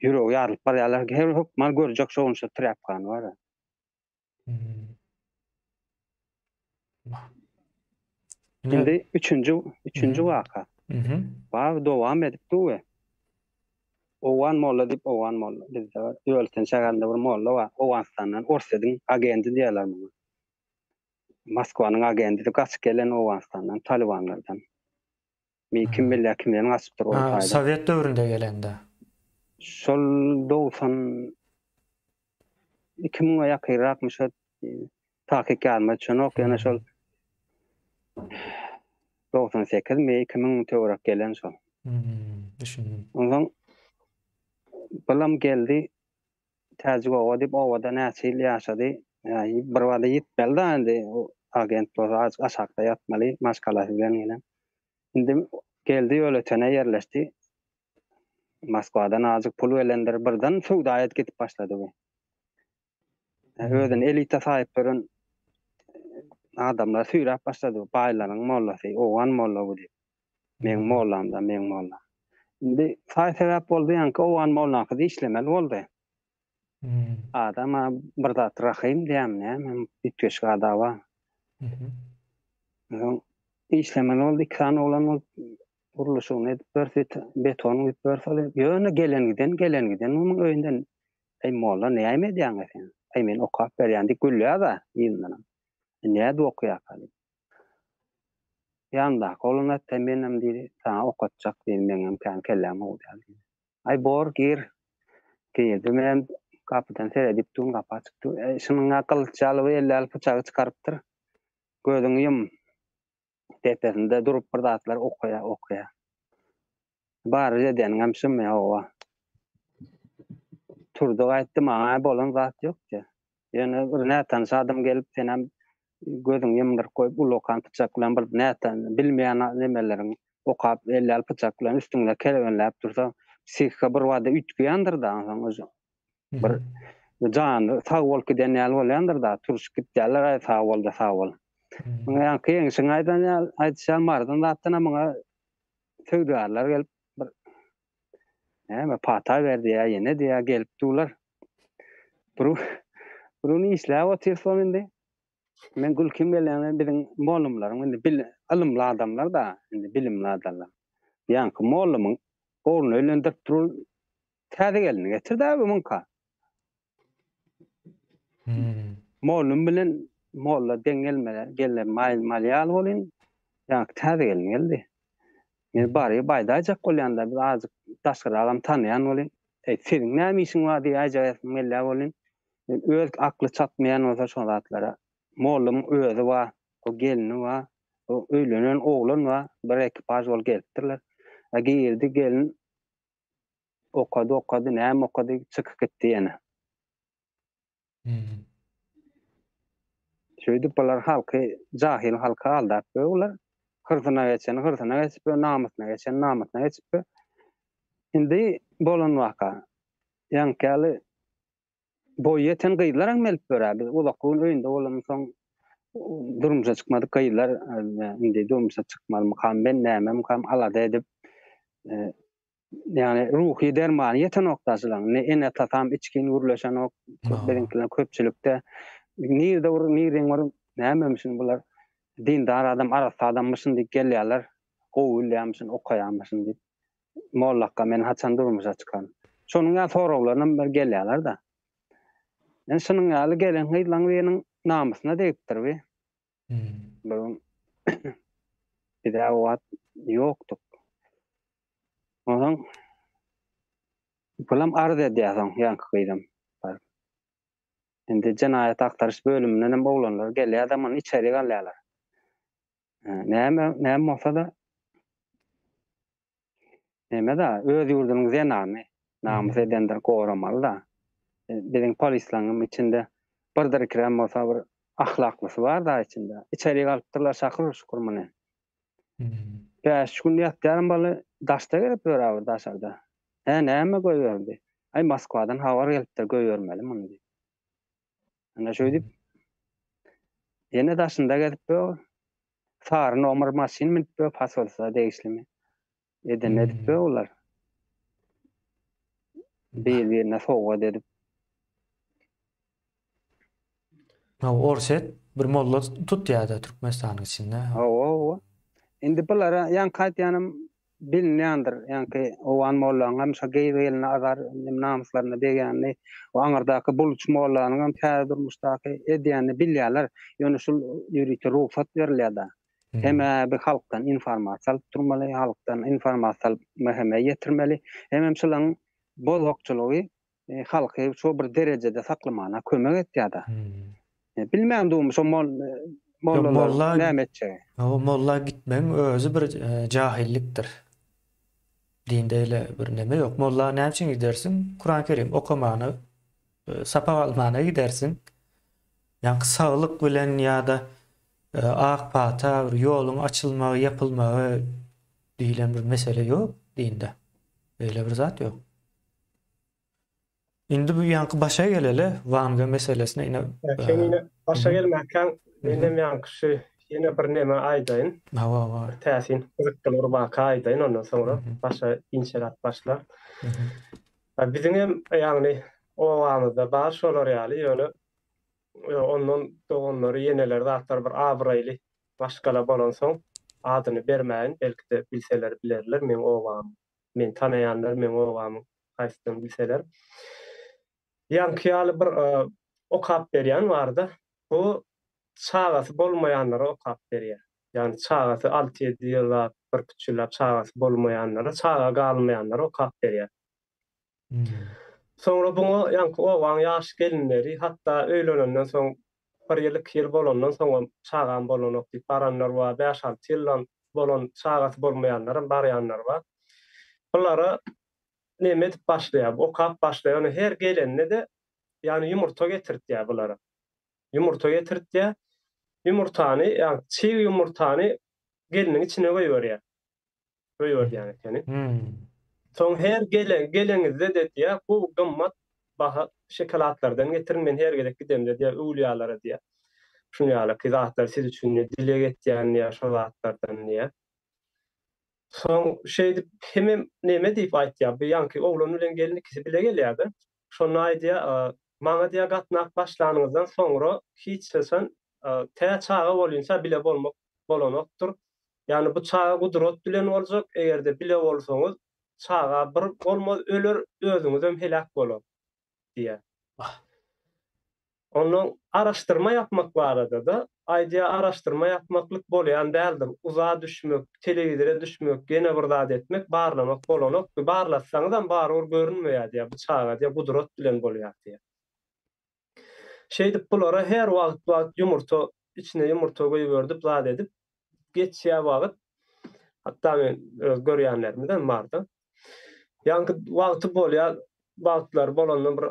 Ýüregi ýarylyp barýarlar. Her hökman görjek şo gün şo trýapkany bar. Indi üçünji üçünji waka. Bar dowam edip dur. Owgan molla diýip owgan molla bizde bar. Ýolöten şäherinde bir molla bar. Owganystandan Orsýetiň agenti diýerler muňa. Moskwanyň agenti diýip gaçyp gelen Owganystandan talibanlardan. Mi kim bilýär kimden gaçypdyr ol taýda. Sowet döwründe gelende. Şol 90 2000-e ýakynrakmy şo takyk ýadyma düşenok ýöne şol 98 mi 2000 töwerek gelen şol. Düşündim. Onsoň bulam geldi Täjik oba diýip obada näçe ýyl ýaşady. Bir bada ýitmeli da indi agent bolsa azajyk aşakda ýatmaly maşgalasy bilen gelen. Indi geldi Ýolötene ýerleşdi. Moskwadan azajyk pul gelendir birden söwda edip gidip başlady bu. Özüni elita saýyp ýören adamlar süýräp başlady. Baýlaryň mollasy, owgan molla bu diýip. Meň mollam-da, meň mollam. Indi saý-sebäp boldy, ýaňky owgan mollaňkyda işlemeli boldy. Adam-a bir zat Rahym diýýärmi näme, üýtgeşik ad-a bar. Soň işlemeli boldy, iki sany oglan bolup gurluşygyny edip berse, beton guýup berse, ýöne gelen-giden, gelen-giden munuň öýünden, Eý, molla, näme edýäň-ä sen? Eý, men okap berýän diýip gülýär-de yzyndanam. Nädip okaýarka diýip. Ýanyndaky oglan aýtdy, menem diýdi, saňa okatjak diýdi, meňem kän kelläm howdýar diýdi. Aý bor, gir. Girdi, menem gapydan seredip durun, gapy açyk dur. Eý, şunuň-a gylyç ýaly bir elli ýaly pyçagy çykarypdyr. Gözüňi ýum. Depesinde durup bir zatlar okaýar, okaýar. Baryj edeniňem şumy, hawa. Turdy gaýtdy, maňa bolan zat ýok diýýär. Ýöne bir nätanyş adam gelip senem gözüňi ýumduryp goýup ullakan pyçak bilen bir nätan bilmeýän nemeleriň okap elli al pyçak bilen üstüňde kelebenläp dursa psihika bir bada üýtgeýändir-da onsoň uje bir jany sag bolup giden ýaly bolýandyr-da turşup gitýärler aý sag bol-da sag bol. Muňa ýaňky ýeňşiň aýdan ýaly aýdyşy ýaly Marydan zatdan muňa söwdagärler gelip bir näme pata berdi ýa ýene diýä gelip durlar. Bir bir gün işläp otyr soň indi. Men gülkim gelýär biziň mollumlaryň indi bil ylymly adamlar da indi bilimli adamlar. Ýaňky mollumyň ogluny öýlendirip dur täze gelini getirdi abi muňka. Hmm. Mollum bilen molla deň gelmeli, gelne maýyl ýaly bolyn. Ýaňky täze gelin geldi. Men baryp aýdaýjak bolýan-da, biz azajyk daşgyragam tanaýan bolyn. Eý, seniň näme işiň bar diýäýjek esim gelýär welin, öz akly çatmaýan bolsa şo zatlara. Mollumyň özi bar, o gelni bar, o öýlenen oglan bar, bir ekipaž bolup gelipdirler. A girdi gelin, okady, okady, näme okady, çykyp gitdi ýene. Şeýdip bular halky, jahyl halky aldap ýörler. Hyrsyna geçeni hyrsyna geçip, namysyna geçeni namysyna geçip. Indi bolan waka. Ýaňky ýaly boýy ýeten gyzlar hem gelip ýör. Biz uzak gün öýünde bolansoň durmuşa çykmadyk gyzlar indi durmuşa çykmalymykam men nämemkam alada edip Ýagny ruhy dermany ýetenok daşylaň. Ne ene-atasam içgin gürleşenok. Biziňkiler köpçülikde nirde bir nirden bir nämemişin bular dindar adam, arassa adammyşyn diýip gelýärler. Gowy bilýärmişin, okaýarmyşyn diýip. Mollakga men haçan durmuşa çykaryn? Şonuň ýaly soraglarynam bir gelýärler-de. Men şunuň ýaly gelen gyzlaň biriniň namysyna degipdir bi. Bir gün biz-ä o wagt ýokduk. Onsoň bulam arz edýär soň ýaňky gyzam baryp. Indi jenaýat agtaryş bölüminden hem oglanlar gelýär-de muny içerik alýarlar. Näme, näme bolsa-da Neme-da, öz ýurdunyň zenany namys edendir, goramaly-da. Biziň polislaryňam içinde birdir ikirem bolsa bir ahlaklysy bar-da içinde. Içerik alypdyrlar şakyr-şukur muny. Bäş gün ýatýaryn bally, daşda gezip ýör-ä bir daşarda. Hä, näme goýberdi? Aý, Moskwadan habar gelipdir, goýbermeli muny diýip. Ine şeýdip, ýene daşynda gezip ýör. Sary nomer maşyn münüp ýör, pasolstwa degişlimi. Edenini edip ýör olar. Bir-birine sowgat edip. Orsýet bir molla tutýar-da Türkmenistanyň içinde. Hawa, hawa. Indi bulara ýaňky aýtýanym bilinýändir. Ýaňky owgan mollanyň hem şo gyz-gelne azar namyslaryna degýänini, o aňyrdaky buluç mollanyň hem täze durmuşdaky edýänini bilýärler. Ýöne şul ýörite rugsat berilýär-de. Hem-ä bir halkdan informasiýa alyp durmaly, halkdan informasiýa alyp MHM-e ýetirmeli. Hemem şularyň bozgakçylygy halky şo bir derejede saklamana kömek etýär-de. Bilmän durmy şo mollalar näme etjegi. Hawa molla gitmegiň özi bir jahillikdir. Dinde eýle bir neme ýok. Molla näme üçin gidersiň? Kuran Kerim okamana, sapak almana gidersiň. Ýaňky saglyk bilen ýa-da ak pata bir ýoluň açylmagy, ýapylmagy diýlen bir mesele ýok dinde. Beýle bir zat ýok. Indi bu ýaňky başa geleli, Wanga meselesine ine. Sen ine başa gelmäkäň menem ýaňky şu ýene bir neme aýdaýyn. Hawa, hawa. Bir täsin gyzykly bir waka aýdaýyn ondan soňra başa inçeläp başlar. Biziň hem ýagny obamyzda bar şolar ýaly ýöne ondan doganlary ýeneleri zatlar bir abraýly maşgala bolansoň adyny bermäýin belki-de bilseler bilerler meň obam Meni tanaýanlar meň obamyň haýsydygyny bilseler. Ýaňky ýaly bir okap berýän barda. Bu çagasy bolmaýanlara okap berýär. Ýagny çagasy alty-ýedi ýyllap, birküç ýyllap çagasy bolmaýanlara, çaga galmaýanlara okap berýär. Soňra buňa ýaňky obaň ýaş gelinleri, hatda öýlenenden soň bir ýyl, iki ýyl bolandan soňam çagam bolanok diýip baranlar bar, bäş-alty ýyldan bolan çagasy bolmaýanlaram barýanlar bar. Bulara neme edip başlaýar, okap başlaýar, ýöne her gelende-de ýagny ýumurta getirtýär bulara. Ýumurta getirtýär. Ýumurtany, ýagny çig ýumurtany gelniň içine goýberýär. Goýberýän ekeni. Soň her gelen, geleňizde-de diýýär, gowy gymmat baha şokoladlardan getiriň, men her gezek gidemde diýýär, öwlüýalara diýýär. Şuny ýalyky zatlar siz üçin diýýär, dileg etýän diýýär, şo zatlardan diýýär. Soň şeýdip hemem neme diýip aýtýar, bu ýaňky oglan bilen gelin ikisi bile gelýär-de. Şonda aýdýar, maňa diýýär, gatnap başlanyňyzdan soňra hiç haçan tä çaga bolýynça bile bolmak bolanokdyr. Ýagny bu çaga gudrat bilen boljak, eger-de bile bolsaňyz, çaga bir bolmaz öler, özüňizem heläk bolar diýýär. Ondan araşdyrma ýapmak barada-da aýdýar, araşdyrma ýapmaklyk bolýan däldir. Uza düşmek, telewizora düşmek, ýene bir zat etmek, barlamak bolanok. Barlatsaňyzam barybir görünmeýär diýýär, bu çaga diýýär, gudrat bilen bolýar diýýär. Şeýdip bulara her wagt-wagt ýumurta, içine ýumurta goýberdip zat edip geçýär wagt. Hatda men öz görýänlerimizem barda. Ýaňky wagty bolýar, wagtlary bolandan bir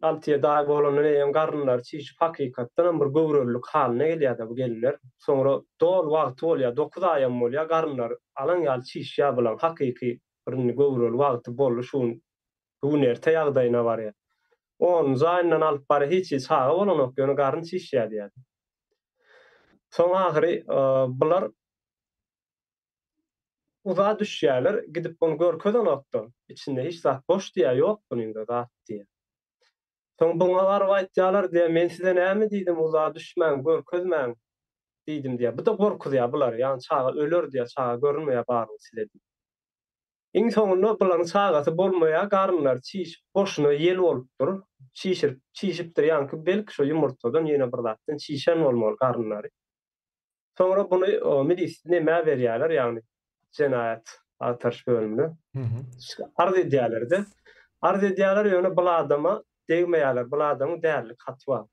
alty-ýedi aý bolandan eýýäm garynlary çişip hakykatdanam bir göwrelilik halyna gelýär-de bu gelinler. Soňra doly wagty bolýar, dokuz aýam bolýar, garynlary alan ýaly çişýär bulaň hakyky bir indi göwreli wagty boldy şu gün Bu gün erte ýagdaýyna barýar. Onunjy aýyndan alyp barýar, hiç hili çaga bolanok, ýöne garyn çişýär diýýär. Soň ahyry bular uza düşýärler, gidip ony görkezenokda, içinde hiç zat boş diýýär, ýok bunyňda zat diýýär. Soň buňa baryp aýtýarlar diýýär, men size näme diýdim, uza düşmäň, görkezmäň diýdim diýýär. Bu-da gorkuzýar bulary, ýagny çaga öler diýýär, çaga görünmeýär baryň size diýip. Iň soňunda bularyň çagasy bolmaýar, garynlary çişip, boşuna ýel bolupdyr. Çişirip, çişipdir ýaňky belki şo ýumurtgadan ýene bir zatdan çişen bolmaly garynlary. Soňra buny milis nämä berýärler, ýagny jenaýat agtaryş bölümine. Arz edýärler-de. Arz edýärler, ýöne bul adama degmeýärler. Bul adamyň dälilik haty bar.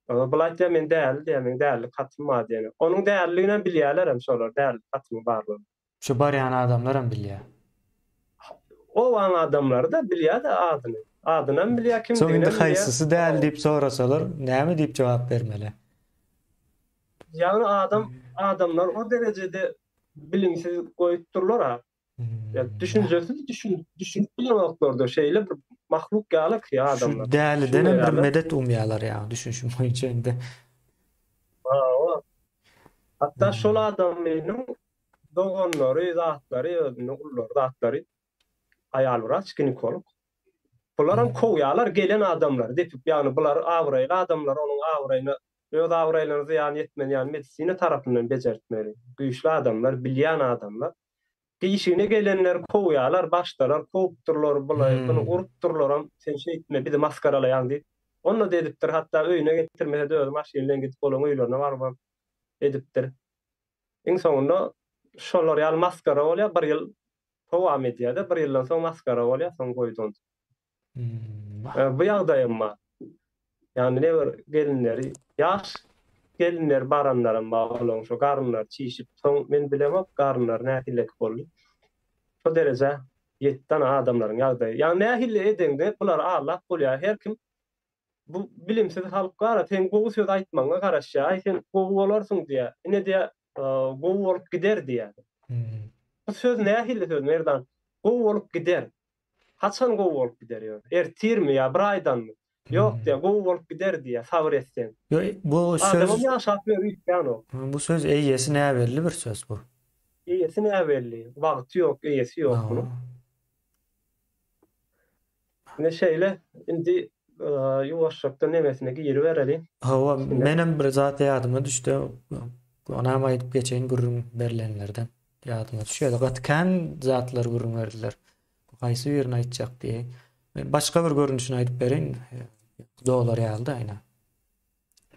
Bul aýtýar, men däli diýýär, meň dälilik hatym bar diýýär. Onuň däliliginem bilýärlerem şolar, dälilik hatynyň barlygyny. Şu barýan adamlaram bilýär. Obaň adamlary-da bilýär-de adyny. Adynam bilýär, kimdiginem bilýär. Soň indi haýsysy däli diýip sorasalar, näme diýip jogap bermeli? Ýagny adam adamlar o derejede bilimsiz goýup durlar-a. Ýa düşünjesiz düşün düşünip bilenoklar-da şeýle bir mahluk ýaly ki adamlar. Şu dälidenem bir medet umýarlar ýa düşünişim boýunça indi. Hawa. Hatda şol adamynyň doganlary, zatlary, özünden ululary, zatlary aýal wraç, ginekolog. Bularam kowýarlar gelen adamlary depip, ýagny bular abraýly adamlar, onuň abraýyna, öz abraýlaryna zyýan ýetmez ýaly medisina tarapyndan bejertmeli. Güýçli adamlar, bilýän adamlar. Işigine gelenleri kowýarlar, başdalar kowupdyrlar, bulay, buny urupdyrlaram, sen şeýtme, bizi masgaralaýaň diýip. Onda-da edipdir, hatda öýüne getirmese-de özi maşyn bilen gidip olaryň öýlerine barybam edipdir. Iň soňunda şolar ýaly masgara bolýar, bir ýyl dowam edýär-de, bir ýyldan soň masgara bolýar, soň goýdy ony. Bu ýagdaýam bar. Ýagny ne bir gelinleri, ýaş gelinleri baranlaram bar, olaryň şo garynlary çişip, soň men bilemok garynlary nähileki boldy. Şo derejä ýetdi ana adamlaryň ýagdaýy. Ýagny nähili edeňde bulary aldap bolýar. Her kim Bu bilimsiz halk bar-a, seň gowy söz aýtmagyňa garaşýar. Aý, sen gowy bolarsyň diýýär. Ine diýýär, gowy bolup gider diýýär. Bu söz nähili söz, Merdan? Gowy bolup gider. Haçan gowy bolup gider ýöne? Ertirmi ýa bir aýdanmy? Ýok diýýär, gowy bolup gider diýýär, sabyr etseň. Ýok, bu söz... Adamam ýaşap ýör, üýtgänok. Bu söz eýesi näbelli bir söz bu. Eýesi näbelli, wagty ýok, eýesi ýok munuň. Ine şeýle, indi ýuwaşjakdan nemesine giribereliň. Hawa, menem bir zat ýadyma düşdi. Onam aýdyp geçeýin gürrüň berlenlerden. Ýadyma düşýär. Gaty kän zatlar gürrüň berdiler. Haýsy birini aýtjak diýeýin. Men başga bir görnüşini aýdyp bereýin. Dolar ýaly-da aýna.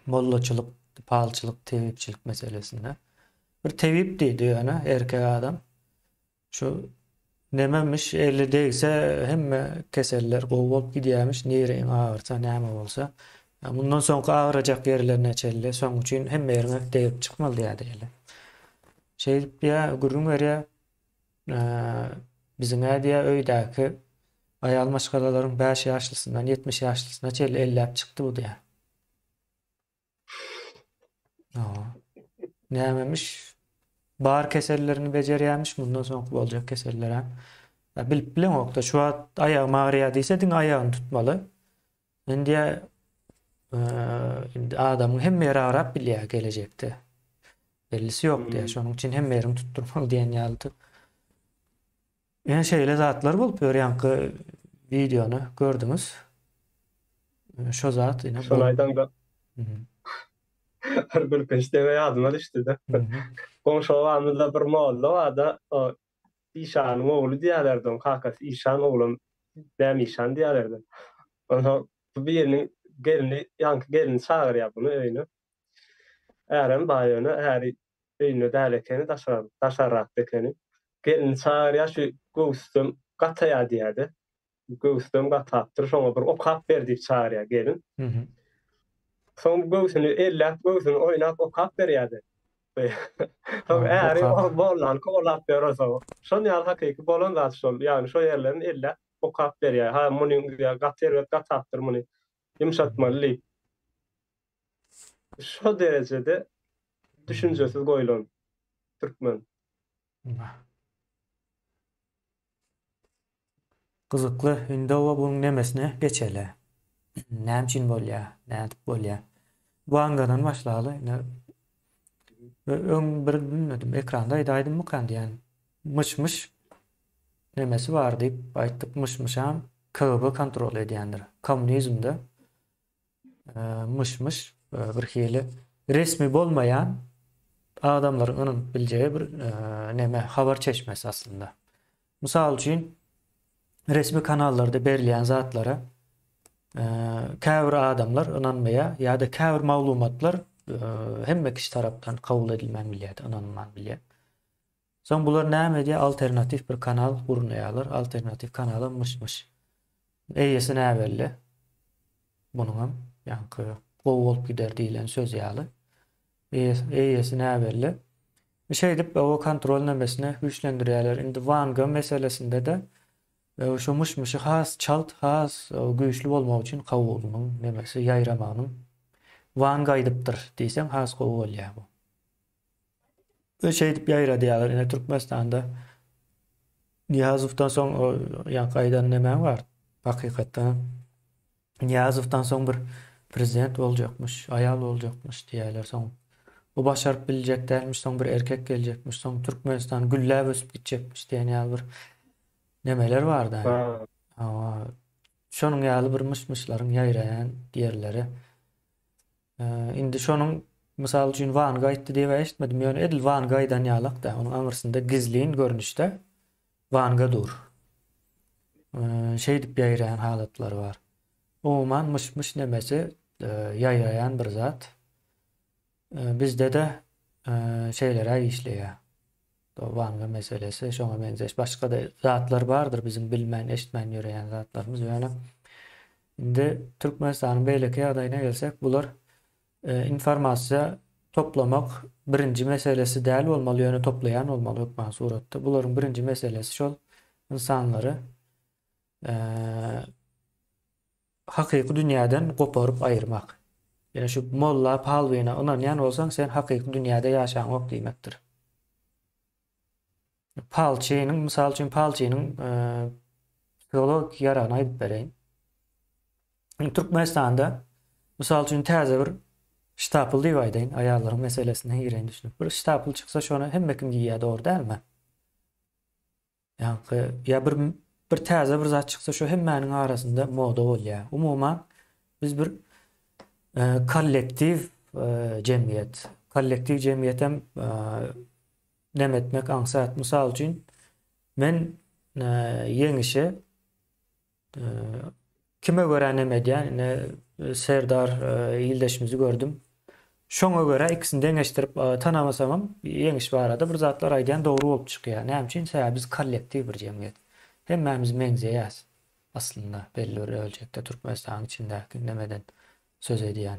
Mollaçylyk, palçylyk, tebipçilik meselesinde. Bir tebip diýdi ýöne, erkek adam. Şu nememiş eli degse hemme keseller gowy bolup gidýämiş nireň agyrsa näme bolsa. Mundan soňky agyrajak ýerlerine çenli soň üçin hemme ýeriňe degip çykmaly diýýärdi eli. Şeýdip diýýär gürrüň berýär. Biziň-ä diýýär öýdäki aýal maşgalalaryň bäş ýaşlysyndan 70 ýaşlysyna çenli elläp çykdy bu diýýär. Nämemiş? Bar kesellerini bejerýärmiş, mundan soňky boljak kesellerem. Ya bilip bileňokda, şu wagt aýagym agyrýar diýse diňe aýagyny tutmaly. Indi indi adamyň hemme ýeri agrap bilýär gelejekde. Bellisi ýok diýýär. Şonuň üçin hemme ýeriňi tutdurmaly diýen ýalydy. Ýene şeýle zatlar bolup ýör ýaňky wideony gördüňiz. Şo zat ine. Şony aýdaňda bir gülkünç deme ýadyma düşdi-de. Goňşy obamyzda bir molla barda, o işanyň ogly diýýärlerdi oň kakasy işan oglam näme işan diýýärlerdi. Onsoň bu biriniň gelni ýaňky gelni çagyrýar buny öýüne. Ärem bar ýöne äri öýünde däl ekeni, daşarrakda ekeni. Gelnini çagyrýar, şu göwüsden gataýar diýýär-de. Göwüsden gatapdyr, şoňa bir okap ber diýip çagyrýar gelin. Soň göwsüni elläp, göwsüni oýnap okap berýär-de. Soň äri mollany kowalap ýör onsoň. Şon ýaly hakyky bolan zat şol. Ýagny şo ýerlerini elläp okap berýär. Ha, muny gaty erbet gatapdyr, muny ýumşatmaly diýip. Şo derejede düşünjesiz goýlan türkmen. Gyzykly. Indi oba buň nemesine geçeli. Näme üçin bolýar? Nädip bolýar? Wangadan başlaly. Ine öň bir bilmedim ekranda aýdaýdymmykan diýýän. Myş-myş nemesi bar diýip aýtdyk. Myş-myşam KGB kontrol edýändir. Kommunizmde myş-myş bir hili resmi bolmaýan adamlaryň ynanyp biljegi bir neme habar çeşmesi aslynda. Mysal üçin resmi kanallarda berilýän zatlara. Käbir adamlar ynanmaýar ýa-da käbir maglumatlar hemme kişi tarapdan kabul edilmän bilýär, ynanylman bilýär. Soň bular näme edýär? Alternatiw bir kanal gurnaýarlar. Alternatiw kanalam myş-myş. Eýesi näbelli. Munuňam ýaňky gowy bolup gider diýlen söz ýaly. Eýesi näbelli. Şeýdip o kontrol nemesini güýçlendirýärler. Indi Wanga meselesinde-de şu myş-myşy has çalt, has güýçli bolmagy üçin kabulynyň nemesi ýaýramagynyň Wanga aýdypdyr diýseň has gowy bolýar bu. Şeýdip ýaýradýarlar. Ine Türkmenistanda Nyýazowdan soň o ýaňky aýdan nemäň bar? Hakykatdan Nyýazowdan soň bir prezident boljakmyş, aýal boljakmyş diýýärler. Soň bu başaryp biljek dälmiş, soň bir erkek geljekmiş, soň Türkmenistan gülläp ösüp gitjekmiş diýen ýaly bir nemeler barda. Hawa. Şonuň ýaly bir myş-myşlaryň ýaýraýan ýerleri. Indi şonuň mysal üçin Wanga aýtdy diýip eşitmedim, ýöne edil Wanga aýdan ýalak-da, onuň aňyrsynda gizlin görnüşde Wanga dur. Şeýdip ýaýraýan halatlary bar. Umuman myş-myş nemesi ýaýraýan bir zat. Bizde-de şeýleräk işleýär. Wanga meselesi şoňa meňzeş başga-da zatlar bardyr biziň bilmän, eşitmän ýöreýän zatlarymyz. Ýöne indi Türkmenistanyň beýleki ýagdaýyna gelsek, bular informasiýa toplamak birinji meselesi däl bolmaly, ýöne toplaýan bolmaly hökman suratda. Bularyň birinji meselesi şol ynsanlary hakyky dünýäden goparyp aýyrmak. Ýöne şu molla palbyna ynanýan bolsaň sen hakyky dünýäde ýaşaňok diýmekdir. Palçynyň, mysal üçin palçynyň psihologik ýaragyny aýdyp bereýin. Türkmenistanda mysal üçin täze bir ştapl diýip aýdaýyn, aýallaryň meselesine gireýin düşünip. Bir ştapl çyksa şony hemme kim giýýär, dogry dälmi? Ýaňky ýa bir bir täze bir zat çyksa şo hemmäniň arasynda moda bolýar. Umuman biz bir kollektiw jemgyýet. Kollektiw jemgyýetem neme etmek aňsat. Mysal üçin men ýeňişe Kime görä neme edýän, ine Serdar ildeşimizi gördüm. Şoňa görä ikisini deňeşdirip tanamasamam Ýeňiş barada bir zatlar aýdýan dogry bolup çykýar. Näme üçin? Sebäbi biz kollektiw bir jemgyýet. Hemmämiz meňzeýäs aslynda belli bir ölçekde Türkmenistanyň içindäki nemeden söz edýän.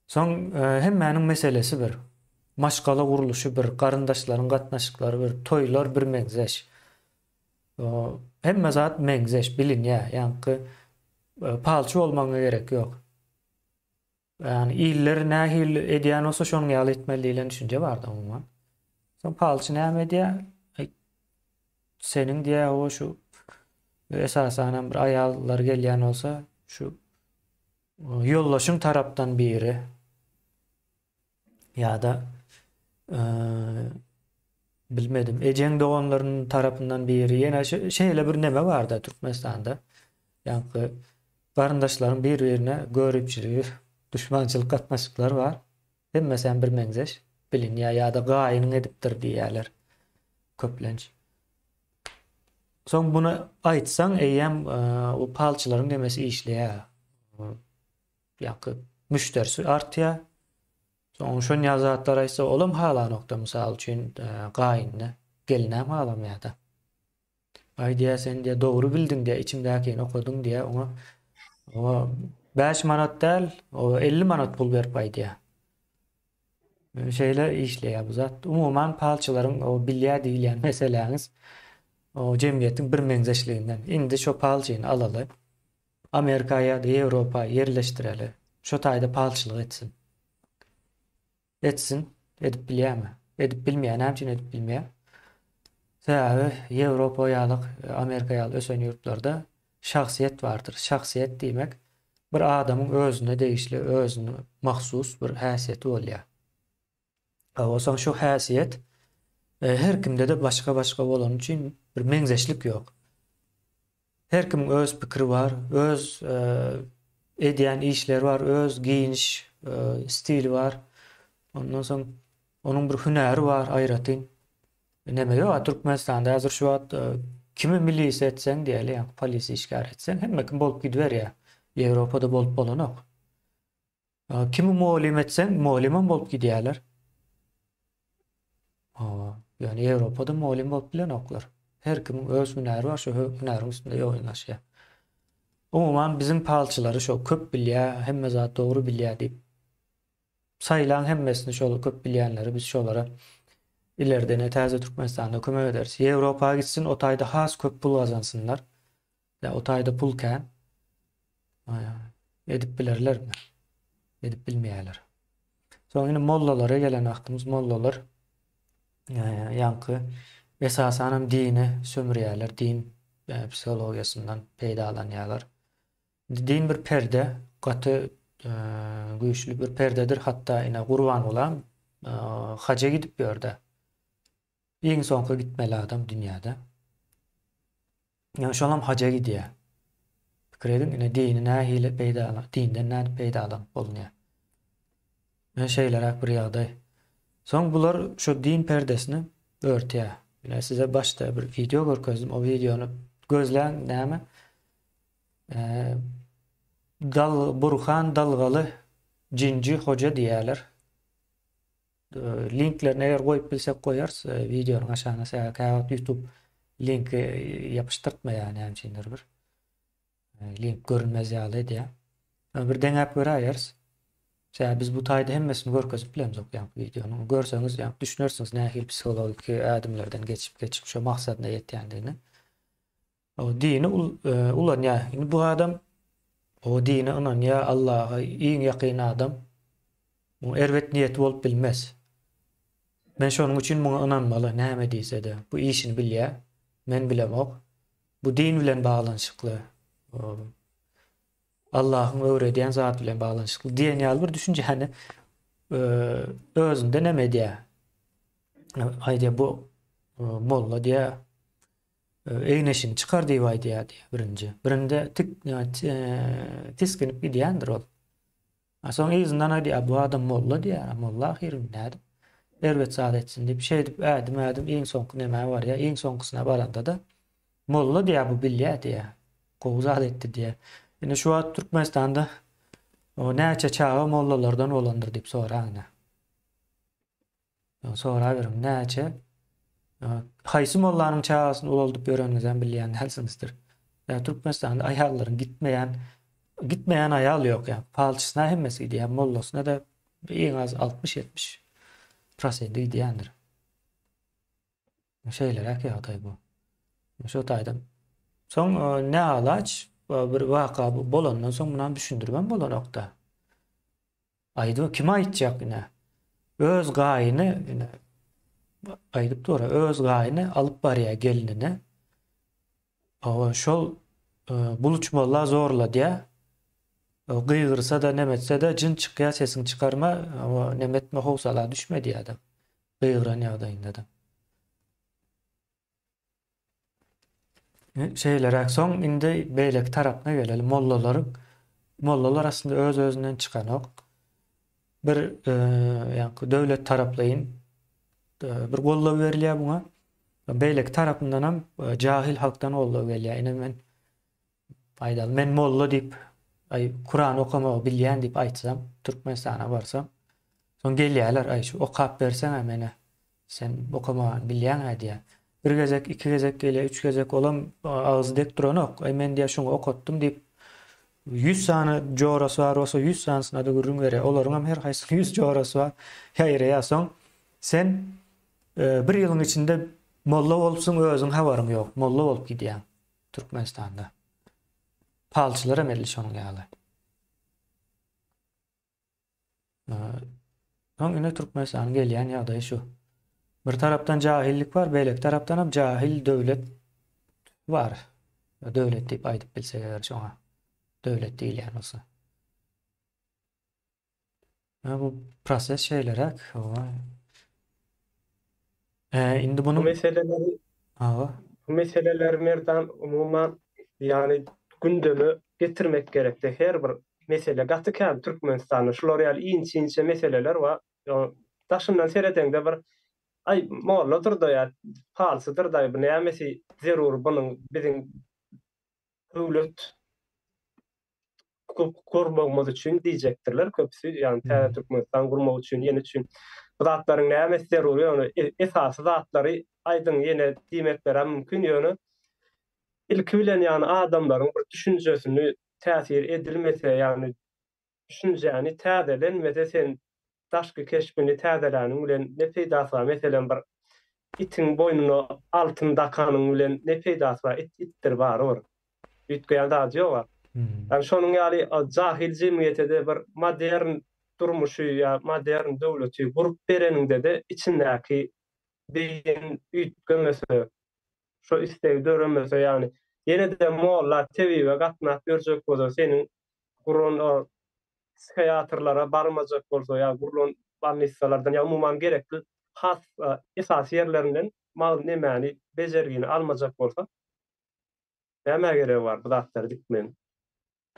Soň hemmäniň meselesi bir. Maşgala gurluşy bir, garyndaşlaryň gatnaşyklary bir, toýlar birmeňzeş. Hemme zat meňzeş, bilinýär. Ýaňky palçy bolmagyňa gerek ýok. Ýagny iller nähili edýän bolsa şonuň ýaly etmeli diýlen düşünje bardy umuman. Soň palçy näme edýär? Aý, seniň diýýär, o şu esasanam bir aýallar gelýän bolsa, şu ýoldaşyň tarapdan biri Ýa-da bilmedim, ejeň doganlarynyň tarapyndan biri, ýene şeýle bir neme barda Türkmenistanda. Ýaňky garyndaşlaryň bir-birine göripçiligi, duşmançylyk gatnaşyklary bar. Hemmesi hem birmeňzeş bilinýär ýa-da gaýynyň edipdir diýýärler köplenç. Soň muny aýtsaň eýýäm o palçylaryň nemesi işleýär. Ýaňky müşderisi artýar. Soň şon ýaly zatlar aýtsa, olam halanokda, mysal üçin, gaýynyny, gelinem halamaýar-da. Aý diýýär, sen diýýär, dogry bildiň diýýär, içimdäkini okadyň diýýär, oňa oňa 5 manat däl, o 50 manat pul berip aýdýar. Şeýle işleýär bu zat. Umuman palçylaryň o bilýär diýilýän meseläňiz o jemgyýetiň birmeňzeşliginden. Indi şo palçyny alaly. Amerika ýa-da Ýewropa ýerleşdireli. Şo taýda palçylyk etsin. Etsin. Edip bilýärmi? Edip bilmeýär. Näme üçin edip bilmeýär? Sebäbi Ýewropa ýaly, Amerika ýaly ösen ýurtlarda şahsyýet bardyr. Şahsyýet diýmek bir adamyň özüne degişli, özüne mahsus bir häsiýeti bolýar. Onsoň şu häsiýet her kimde-de başga-başga bolany üçin bir meňzeşlik ýok. Her kimiň öz pikiri bar, öz edýän işleri bar, öz geýiniş stili bar. Ondan soň onuň bir hünäri bar aýratyn. Neme ýok, Türkmenistanda häzir şu wagt kimi milisiýa etseň diýeli, ýa polisiýa işgäri etseň, hemme kim bolup gidiberýär. Ýewropada bolup bolanok. Kimi mugallym etseň, mugallymam bolup gidýärler. Hawa, ýöne Ýewropada mugallym bolup bilenoklar. Her kimiň öz hünäri bar, şo hünäriň üstünde ýogynlaşýar. Umuman biziň palçylary şo köp bilýär, hemme zat dogry bilýär diýip saýlaň hemmesini şol köp bilýänleri biz şolara ileride ne täze Türkmenistanda kömek ederis. Ýewropa gitsin, o taýda has köp pul gazansynlar. Ýa o taýda pul kän. Edip bilerlermi? Edip bilmeýärler. Soň indi mollalara gelen wagtymyz mollalar ýaňky esasanam dini sömürýärler, din psihologiýasyndan peýdalanýarlar. Din bir perde, gaty güýçli bir perdedir. Hatda ine Gurbangulam haja gidip ýörde. Iň soňky gitmeli adam dünýäde. Ýöne şolam haja gidýär. Pikir ediň, ine dini nähili peýdala, dinden nädip peýdalanyp bolunýar. Ine şeýleräk bir ýagdaý. Soň bular şu din perdesini örtýär. Ine size başda bir wideo görkezdim. O wideony gözläň näme? Dal Burhan Dalgaly Jinji hoja diýýärler. Linklerini eger goýup bilsek goýarys wideonyň aşagyna sebäbi käwagt YouTube linki ýapyşdyrtmaýar näme üçindir bir. Link görünmez ýaly edýär. Bir deňäp göräýeris. Sebäbi biz bu taýda hemmesini görkezip bilemzok ýaňky wideonyň. Görseňiz ýaňky düşünersiňiz nähili psihologiki ädimlerden geçip geçip şo maksadyna ýetýändigini. O dini ulanýar. Indi bu adam o dine ynanýar, Allaha iň ýakyn adam. Muň erbet niýeti bolup bilmez. Men şonuň üçin muňa ynanmaly, näme diýse-de. Bu işini bilýär. Men bilemok. Bu din bilen baglanyşykly. Allahyň öwredýän zady bilen baglanyşykly diýen ýaly bir düşünjäni özünde näme edýär? Aýdýar bu molla diýýär. Egin-eşigini çykar diýip aýdýar diýýär birinji. Birinde tik tisginip gidýändir ol. A soň yzyndan aýdýar, bu adam molla diýýär, molla ahyry nädip erbet zat etsin diýip, şeýdip ädim-ädim iň soňky nämä barýar, iň soňkusyna baranda-da molla diýýär, bu bilýär diýýär. Gowy zat etdi diýýär. Indi şu wagt Türkmenistanda näçe çaga mollalardan bolandyr diýip soraň ine. Soraberiň, näçe? Haýsy mollanyň çagasyny ulaldyp ýöreniňizem bilýän dälsiňizdir. Ýa Türkmenistanda aýallaryň gitmeýän gitmeýän aýal ýok ýa. Palçysyna hemmesi gidýär, mollasyna-da iň az 60-70 prosenti gidýändir. Şeýleräk ýagdaý bu. Şo taýdan. Soň ne alaç bir waka bolandan soň munam düşündiribem bolanok-da. Aýdyp kime aýtjak ine. Öz gaýyny ine aýdyp dur, öz gaýyny alyp barýar gelnine. Hawa, şol e, Buluç molla zorladýar. Gygyrsa-da, nemetse-de jyn çykýar, sesiňi çykarma, hawa, nemetme, howsala düşme diýýär-de. Gygyran ýagdaýynda-da. Şeýleräk soň indi beýleki tarapyna geleli. Mollalaryň mollalar aslynda öz-özünden çykanok. Bir ýaňky döwlet taraplaýyn bir goldaw berilýär buňa. Beýleki tarapyndanam jahil halkdan goldaw gelýär. Ine men Aýdaly, men molla diýip, aý, Kurany okamagy bilýän diýip aýtsam, Türkmenistana barsam, soň gelýärler, aý, şu okap berseň-ä mene, sen okamagany bilýäň-ä diýýär. Bir gezek, iki gezek gelýär, üç gezek, olam agzy dek duranok. Aý, men diýýär, şuňa okatdym diýip, ýüz sany jorasy bar bolsa, ýüz sanysyna-da gürrüň berýär. Olaryňam her haýsynyň ýüz jorasy bar, ýaýraýar. Soň sen bir ýylyň içinde molla bolupsyň, özüň habaryň ýok, molla bolup gidýäň. Türkmenistanda. Palçylar hem edil şonuň ýaly. Soň ine Türkmenistanyň gelýän ýagdaýy şu. Bir tarapdan jahillik bar, beýleki tarapdan hem jahil döwlet bar. Döwlet diýip aýdyp bilsek eger şoňa döwlet diýilýän bolsa. Ha, bu proses şeýleräk. E, indi Bu bunuň meseleleri Hawa. bu meseleleri Merdan umuman ýagny gündeme getirmek gerekde her bir mesele gaty kän Türkmenistanda şular ýaly inçe-inçe meseleler bar. Daşyndan seredeňde bir aý molladyr-da ýa palçydyr-da bu nämesi zerur bunuň biziň döwlet. gurmagymyz üçin diýjekdirler köpüsi, ýagny täze Türkmenistan gurmak üçin, ýene üçin. Bu zatlaryň nämesi zerur, ýöne esasy zatlary aýdyň ýene diýmeklerem mümkin, ýöne ilki bilen ýagny adamlaryň bir düşünjesini täsir edilmese, ýagny düşünjäni täzelenmese sen daşky keşbini täzeläniň bilen ne peýdasy bar, meselem bir itiň boýnuna altyn dakanyň bilen ne peýdasy bar, it itdir barybir. Üýtgeýän zady ýog-a. Ýagny şonuň ýaly jahyl jemgyýete-de bir modern durmuşy ýa modern döwleti gurup bereniňde-de içindäki beýin üýtgemese, şo isleg döremese, ýagny ýene-de molla, tebibe gatnap ýörjek bolsa, seniň guran o psihiatrlara barmajak bolsa ýa gurlan bolnisalardan ýa umuman gerekli has esasy ýerlerinden mal nemäni bejergini almajak bolsa, Nämä geregi bar bu zatlary dikmegiň?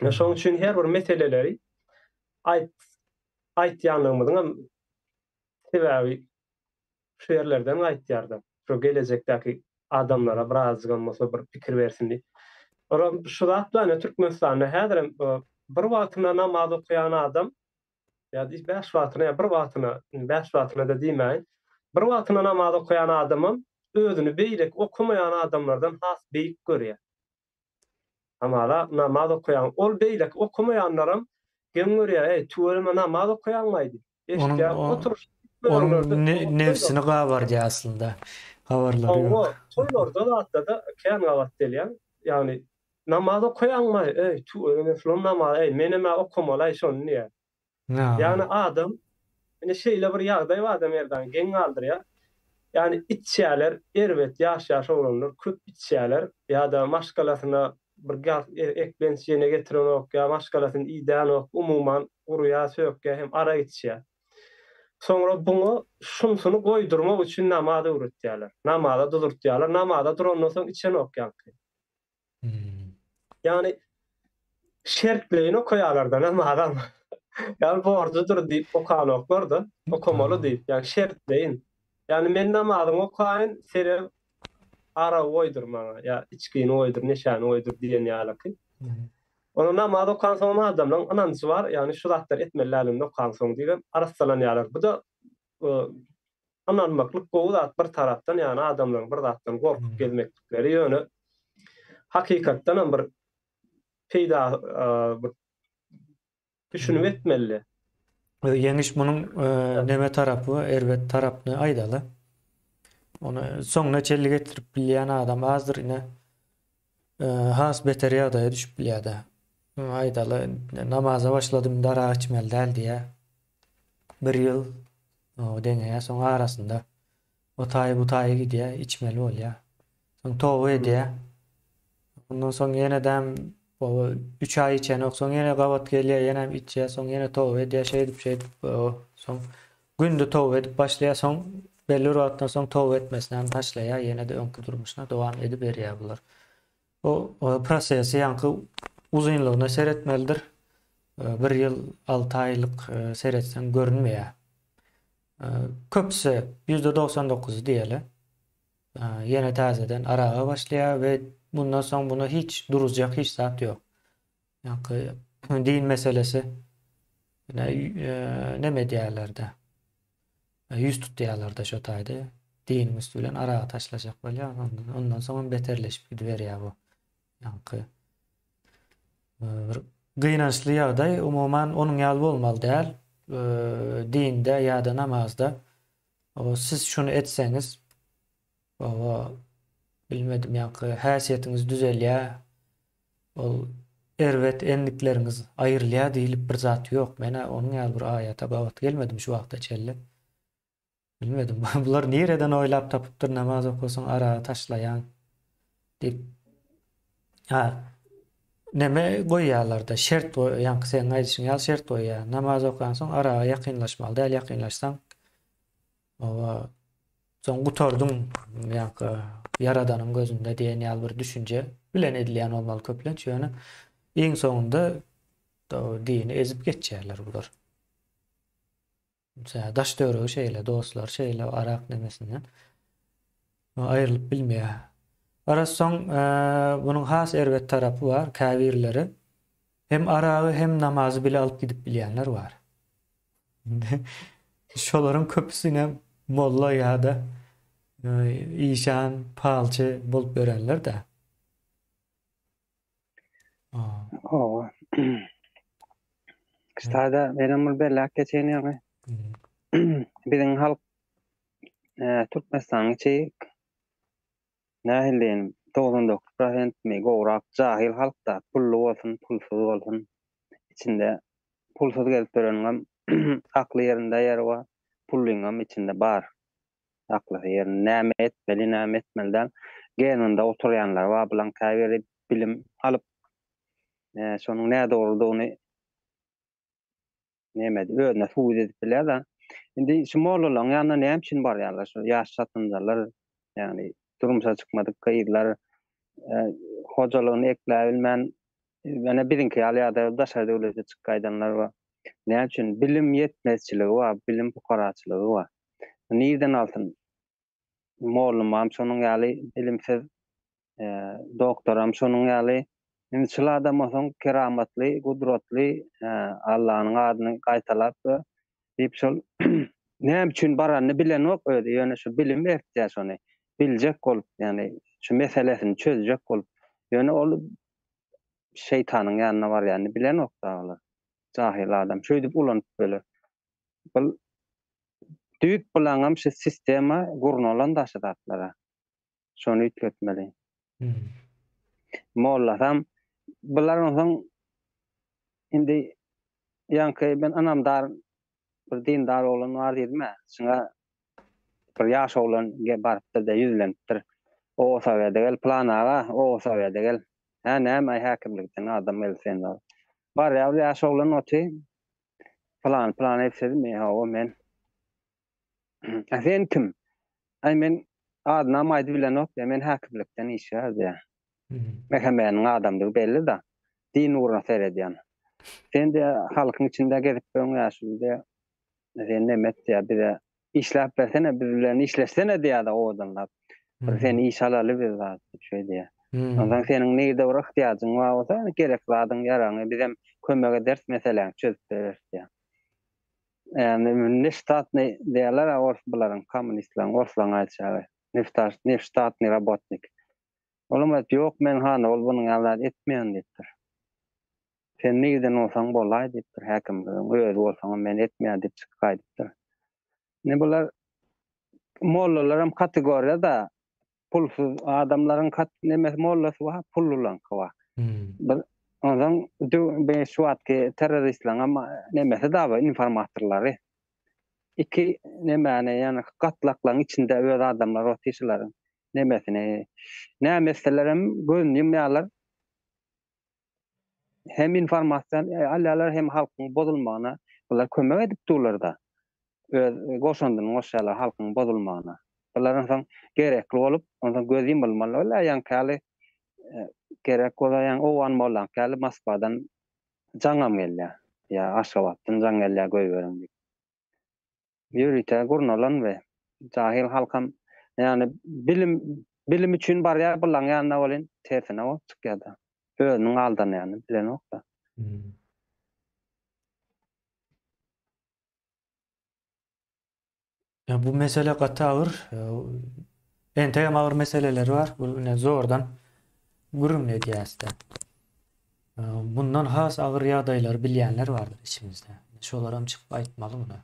Ine şoň üçin her bir meseleleri aýt aýtýanlygymyzyňam sebäbi şu ýerlerden gaýtýarda. Şu gelejekdäki adamlara birazjygam bolsa bir pikir bersin diýip. Olam şu zat bilen Türkmenistanda häzirem bir wagtyna namaz okaýan adam Ýa bäş wagtyna ýa bir wagtyna, indi bäş wagtyna-da diýmäýin, bir wagtyna namaz okaýan adamam özüni beýleki okamaýan adamlardan has beýik görýär. Hamala namaz okaýan, ol beýleki okamaýanlaram geň görýär, Eý, tüweleme namaz okaýaňmaý diýip. Eşidýär, oturyş Onuň nebsini gabardýar aslynda. Habarlary ýok. Hawa, toýlarda zatda-da kän gabat gelýän. Ýagny Namaz okaýaňmaý, eý, tüweleme şulam namaz, eý, menem-ä okamaly-aý şony diýýär. Ýagny adam, ine şeýle bir ýagdaý bar-da Merdan, geň galdyrýar. Ýagny içýärler, erbet ýaş-ýaş oglanlar köp içýärler ýa-da maşgalasyna bir eklenç ýene getirenok ýa maşgalasyny idänok, umuman urýar, sökýär hem arak içýär. Soňra buňa şunsuny goýdurmak üçin namaz öwretýärler. Namaza duzurtýarlar, namaza durandan soň içenok ýaňky. Ýagny şertleýin okaýarlar-da namazam. Ýagny borjudyr diýip okanoklar-da, okamaly diýip, ýagny şertleýin. Ýagny men namazyňy okaýyn, senem aragy goýdur maňa ýa içgini goýdur, neşäni goýdur diýen ýalyky. Onda namaz okansoňam adamlaryň ynanjy bar, ýagny şu zatlary etmeli däl indi okansoň diýibem arassalanýarlar. Bu-da Ynanmaklyk gowy zat bir tarapdan ýagny adamlaryň bir zatdan gorkup gezmeklikleri ýöne hakykatdanam bir peýda bir düşünip etmeli. Ýeňiş munuň neme tarapy erbet tarapyny aýdaly. Ony soňuna çenli getirip bilýän adam azdyr ine has beter ýagdaýa düşüp bilýärde. Aýdaly namaza başladym indi arak içmeli däl diýýär. Bir ýyl deňeýär, soň arasynda o taýy bu taýy gidýär, içmeli bolýar. Soň toba edýär. Ondan soň ýenedem üç aý içenok, soň ýene gabat gelýär, ýenem içýär, soň ýene toba edýär, şeýdip şeýdip soň günde toba edip başlaýar, soň belli bir wagtdan soň toba etmesini hem taşlaýar, ýene-de öňki durmuşyna dowam ediberýär bular. Bu prosesi ýaňky uzynlygyna seretmelidir. Bir ýyl, alty aýlyk seretseň görünmeýär. Köpüsi, 99-y diýeli, ýene täzeden araga başlaýar we mundan soň buna hiç duruzjak hiç zat ýok. Ýaňky din meselesi neme edýärler-de. Ýüz tutýarlar-da şo taýda. Diniň üsti bilen aragy taşlajak bolýar. Ondan soňam beterleşip gidiberýär bu. Ýaňky bir gynançly ýagdaý. Umuman onuň ýaly bolmaly däl. Dinde ýa-da namazda siz şuny etseňiz oba bilmedim ýaňky häsiýetiňiz düzelýär. Ol erbet endikleriňiz aýrylýar diýlip bir zat ýok. Men-ä onuň ýaly bir aýata gabat gelmedim şu wagta çenli. Bilmedim, bular nireden oýlap tapypdyr namaz okasaň aragy taşlaýaň diýip. Ha, neme goýýarlar-da, şert goý, ýaňky seniň aýdyşyň ýaly şert goýýar. Namaz okansoň araga ýakynlaşmaly däl, ýakynlaşsaň Oba soň gutardyň ýaňky ýaradanyň gözünde diýen ýaly bir düşünje bilen edilýän bolmaly köplenç ýöne iň soňunda dini ezip geçýärler bular. Daş töweregi şeýle, dostlar şeýle arak nemesinden aýrylyp bilmeýär. Garaz soň bunuň has erbet tarapy bar, käbirleri. Hem aragy hem namazy bile alyp gidip bilýänler bar. Şolaryň köpüsine molla ýa-da işan, palçy bolup ýörenler-dä. Hawa. Ştaýda menem bir belläp geçeýin ýaňy. Biziň halk Türkmenistanyň içi nähili diýelim, 99 prosentmi gowrak jahil halk-da, pully bolsun, pulsuz bolsun, içinde pulsuz gezip ýöreniňem akly ýerinde ýeri bar, pullyňam içinde bar. Aklysy ýerinde. Näme etmeli, näme etmeli däl. Geninde oturýanlar bar, bulaň käbiri bilim alyp, şonuň nädogrudygyny neme edip, özüne subut edip bilýär-de. Indi şu mollalaryň ýanyna näme üçin barýarlar? Şu ýaş çatynjalar, ýagny durmuşa çykmadyk gyzlar, hojalygyny ekläbilmän, ýöne biziňki ýaly ýa-da daşary döwlete çykyp gaýdanlar bar. Näme üçin? Bilim ýetmezçiligi bar, bilim pukaraçylygy bar. Nirden alsyn? Mollumam şonuň ýaly bilimsiz, doktoram şonuň ýaly. Indi şul adam bolsaň keramatly, gudratly, Allanyň adyny gaýtalap diýip şol näme üçin baranyny bilenok özi, ýöne şu bilim beripdir şony. Biljek bolup, ýagny şu meselesini çözjek bolup. Ýöne ol şeýtanyň ýanyna barýanyny bilenok dagylar. Jahyl adam şeýdip ulanyp biler. Bul düýp bulaňam şu sistema gurnalan da şu zatlara. Şony üýtgetmeli. Mollasam bular onsoň indi ýaňky men ynamdar bir dindar oglan bar diýdim-ä. Şuňa bir ýaş oglan barypdyr-da ýüzlenipdir. Oba sowede gel, Pylan aga, oba sowede gel. Hä, näme-aý häkimlikden adam geldi sen. Barýar bir ýaş oglan oty. Pylany pylany etsizmi? Hawa, men. A sen kim? Aý men adynam aýdyp bilenok diýýär. Men häkimlikden işgär diýýär. MHM-niň adamdygy belli-da. Din ugruna seredýän. Sen diýýär, halkyň içinde gezip ýörüň ýaşuly diýýär. Sen neme et diýýär, bize işläp bersene, biz bilen işleşsene diýýär-de owadanlap. Bir seni işe alaly biz zat diýip şeý diýýär. Onsoň seniň nirde bir yhtyýajyň bar bolsa, gerek zadyň, ýaragyňy bizem kömek ederis, meseläňi çözüp bereris diýýär. Ýagny neştatnyý diýýärler-ä ors bularyň, kommunistleriň, orslaryň aýdyşy Neftaş, nefştatnyý rabotnik. Olam aýdyp, ýok, men hany ol bunuň ýaly zat etmeýän diýipdir. Sen nirden bolsaň bolaý diýipdir, häkimligiň özi bolsaňam men etmeýän diýip çykyp gaýdypdyr. Indi bular mollalaram kategoriýa-da, pulsuz adamlaryň kat nemesi mollasy bar, pullularyňky bar. Bir onsoň be şu wagtky terroristleriň hem nemesi da bar, informatorlary. Iki nemäni, ýagny gatlaklaryň içinde öz adamlary otyr şularyň nemesini. Näme etseler hem gözüni ýumýarlar. Hem informasiýany alýarlar, hem halkyň bozulmagyna bular kömek edip durlar-da. Öz goşandyny goşýarlar halkyň bozulmagyna. Bular onsoň gerekli bolup, onsoň göz ýumulmaly bolýar, ýaňky ýaly gerek bolsa ýaňy owgan mollaňky ýaly Moskwadan jaňam gelýär. Ýa Aşgabatdan jaň gelýär goýberiň diýip. Ýörite gurnalan we jahyl halkam ýagny bilim bilim üçin barýar bulaň ýanyna welin tersine bolup çykýada. Özüniň aldanýanyny bilenokda. Ýa bu mesele gaty agyr. Entegem agyr meseleleri bar. Bu ine zordan gürrüň edýäs-de. Mundan has agyr ýagdaýlary bilýänler bardyr içimizde. Şolaram çykyp aýtmaly muny.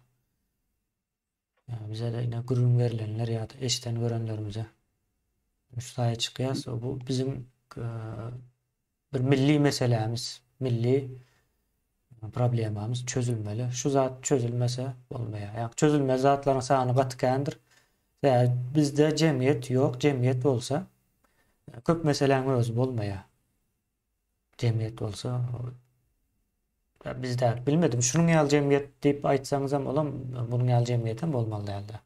Bize-de ine gürrüň berlenler ýa-da eşiden görenlerimize şu taýa çykýas. Bu biziň bir milli meselämiz, milli problemamyz çözülmeli. Şu zat çözülmese bolmaýar. Ýa çözülmeli zatlaryň sany gaty kändir. Sebäbi bizde jemgyýet ýok, jemgyýet bolsa köp meseläň özi bolmaýar. Jemgyýet bolsa bizde bilmedim şunuň ýaly jemgyýet diýip aýtsaňyzam olam bunuň ýaly jemgyýetem bolmaly däldi.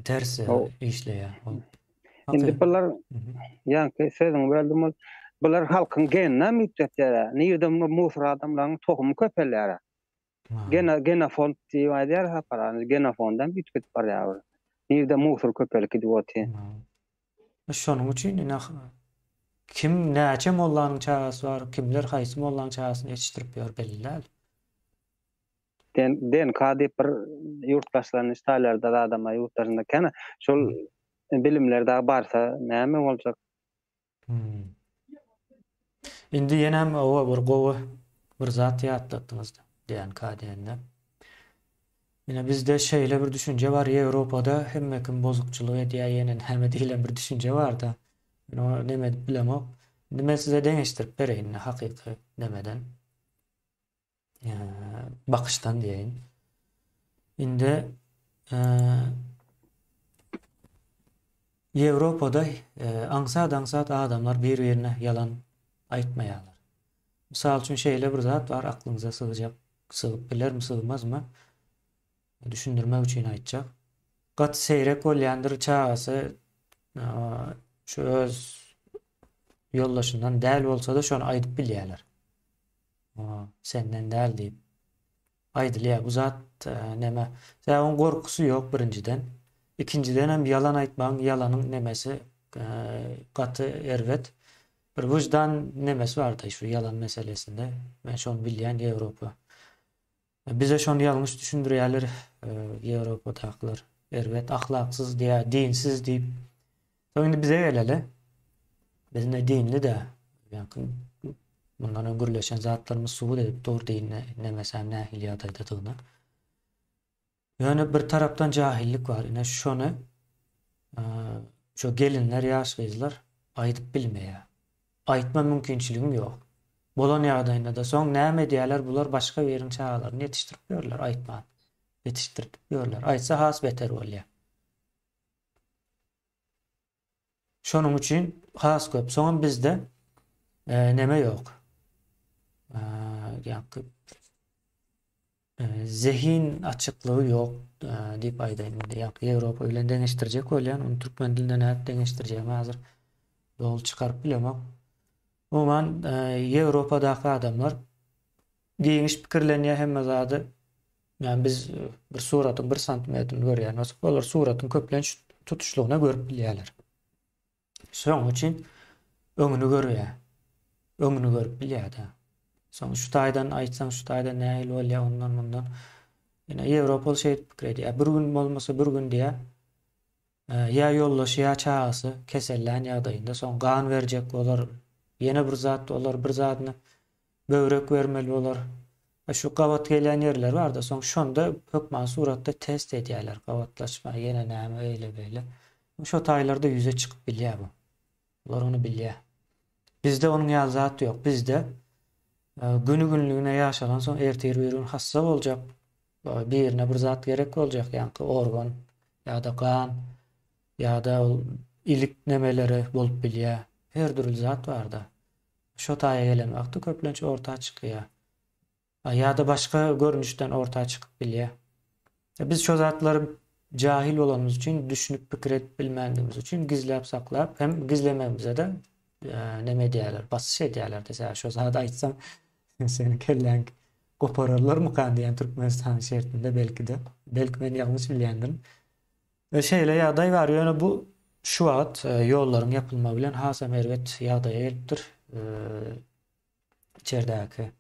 Ters işleýär ol. Indi bular ýaňky sözüňi böldüm ol. Bular halkyň genine üýtgetýär. Nirde musur adamlaryň tohumy köpelýär. Gena genofond diýip aýdýar Sapar aga. Genofondan üýtgedip barýar bular. Nirde musur köpelip gidip otyr. Şonuň üçin ine. Kim näçe mollanyň çagasy bar, kimler haýsy mollanyň çagasyny ýetişdirip ýör belli däl. DNK diýip bir ýurt başlanyş taýlarda zadama ýurt daşynda kän şol bilimler dagy barsa näme boljak? Hmm. Indi ýenem owa bir gowy bir zat ýatlatdyňyz DNK diýende. Ine bizde şeýle bir düşünje bar, Ýewropada hemme kim bozukçylyk edýär ýene näme diýlen bir düşünje barda. Men ony neme edip bilemok. Indi men size deňeşdirip bereýin hakyky nemeden. Bakyşdan diýeýin. Indi Ýewropada aňsat-aňsat adamlar bir-birine ýalan aýtmaýarlar. Mysal üçin şeýle bir zat bar, aklyňyza sygjak, sygyp bilermi, sygmazmy? Düşündirmek üçin aýtjak. Gaty seýrek bolýandyr çagasy şu öz ýoldaşyndan däl bolsa-da şony aýdyp bilýärler. Senden däl diýip aýdylýar. Bu zat neme? Sebäbi onuň gorkusy ýok birinjiden. Ikinjiden hem ýalan aýtmagyň ýalanyň nemesi gaty erbet. Bir wyždan nemesi barda şu ýalan meselesinde. Men şony bilýän Ýewropa. Bize şony ýalňyş düşündirýärler Ýewropadakylar. Erbet, ahlaksyz diýýär, dinsiz diýip. Soň indi bize geleli. Biz indi dinli-de. Ýaňky mundan öň gürleşen zatlarymyz subut edip dur din nemesem nähili ýagdaýdadygyny. Ýöne bir tarapdan jahillik bar. Ine şony şo gelinler, ýaş gyzlar aýdyp bilmeýär. Aýtma mümkinçiligiň ýok. Bolan ýagdaýynda-da soň näme edýärler bular başga biriň çagalaryny ýetişdirip ýörler aýtman. Ýetişdirtip ýörler. Aýtsa has beter bolýar. Şonuň üçin has köp. Soňam bizde neme ýok. Ýa-da zehin açyklygy ýok diýip aýdaýyn indi. Ýa Ýewropa bilen deňeşdirjek bolýan, ony türkmen dilinde nädip deňeşdirjegimi häzir doly çykaryp bilemok. Umuman, Ýewropadaky adamlar giňiş pikirlenýär hemme zady. Ýagny biz bir suratyň bir santimetrini görýän bolsak, olar suratyň köplenç tutuşlygyna görüp bilýärler. Şonuň üçin öňüni görýär. Öňüni görüp bilýär-de. Soň şu taýdan aýtsaň, şu taýdan nähili bolýar, ondan mundan. Ýöne ýewropaly şeýdip pikir edýär. Bir gün bolmasa bir gün diýýär. Ýa ýoldaşy, ýa çagasy kesellän ýagdaýynda soň gan berjek bolar, ýene bir zat bolar, bir zadyny böwrek bermeli bolar. Şu gabat gelýän ýerleri barda, soň şonda hökman suratda test edýärler, gabatlaşma, ýene näme, eýle-beýle. Şo taýlarda ýüze çykyp bilýär bu. Bular ony bilýär. Bizde onuň ýaly zat ýok. Bizde güni-günlügine ýaşalan soň ertir bir gün hassa boljak, birine bir zat gerek boljak, ýaňky organ ýa-da gan ýa-da ol ilik nemeleri bolup bilýär. Her dürli zat barda. Şo taýa gelen wagty köplenç orta çykýar. Ýa-da başga görnüşden orta çykyp bilýär. Biz şo zatlary jahil bolanymyz üçin, düşünip pikir edip bilmändigimiz üçin gizläp saklap hem gizlemegimize-de neme edýärler, basyş edýärler desä şo zady aýtsaň seniň kelläň gopararlarmykan diýen Türkmenistanyň şertinde belki-de. Belki men ýalňyş bilýändirin. Şeýle ýagdaý bar, ýöne bu şu wagt ýollaryň ýapylmagy bilen hasam erbet ýagdaýa gelipdir. Içerdäki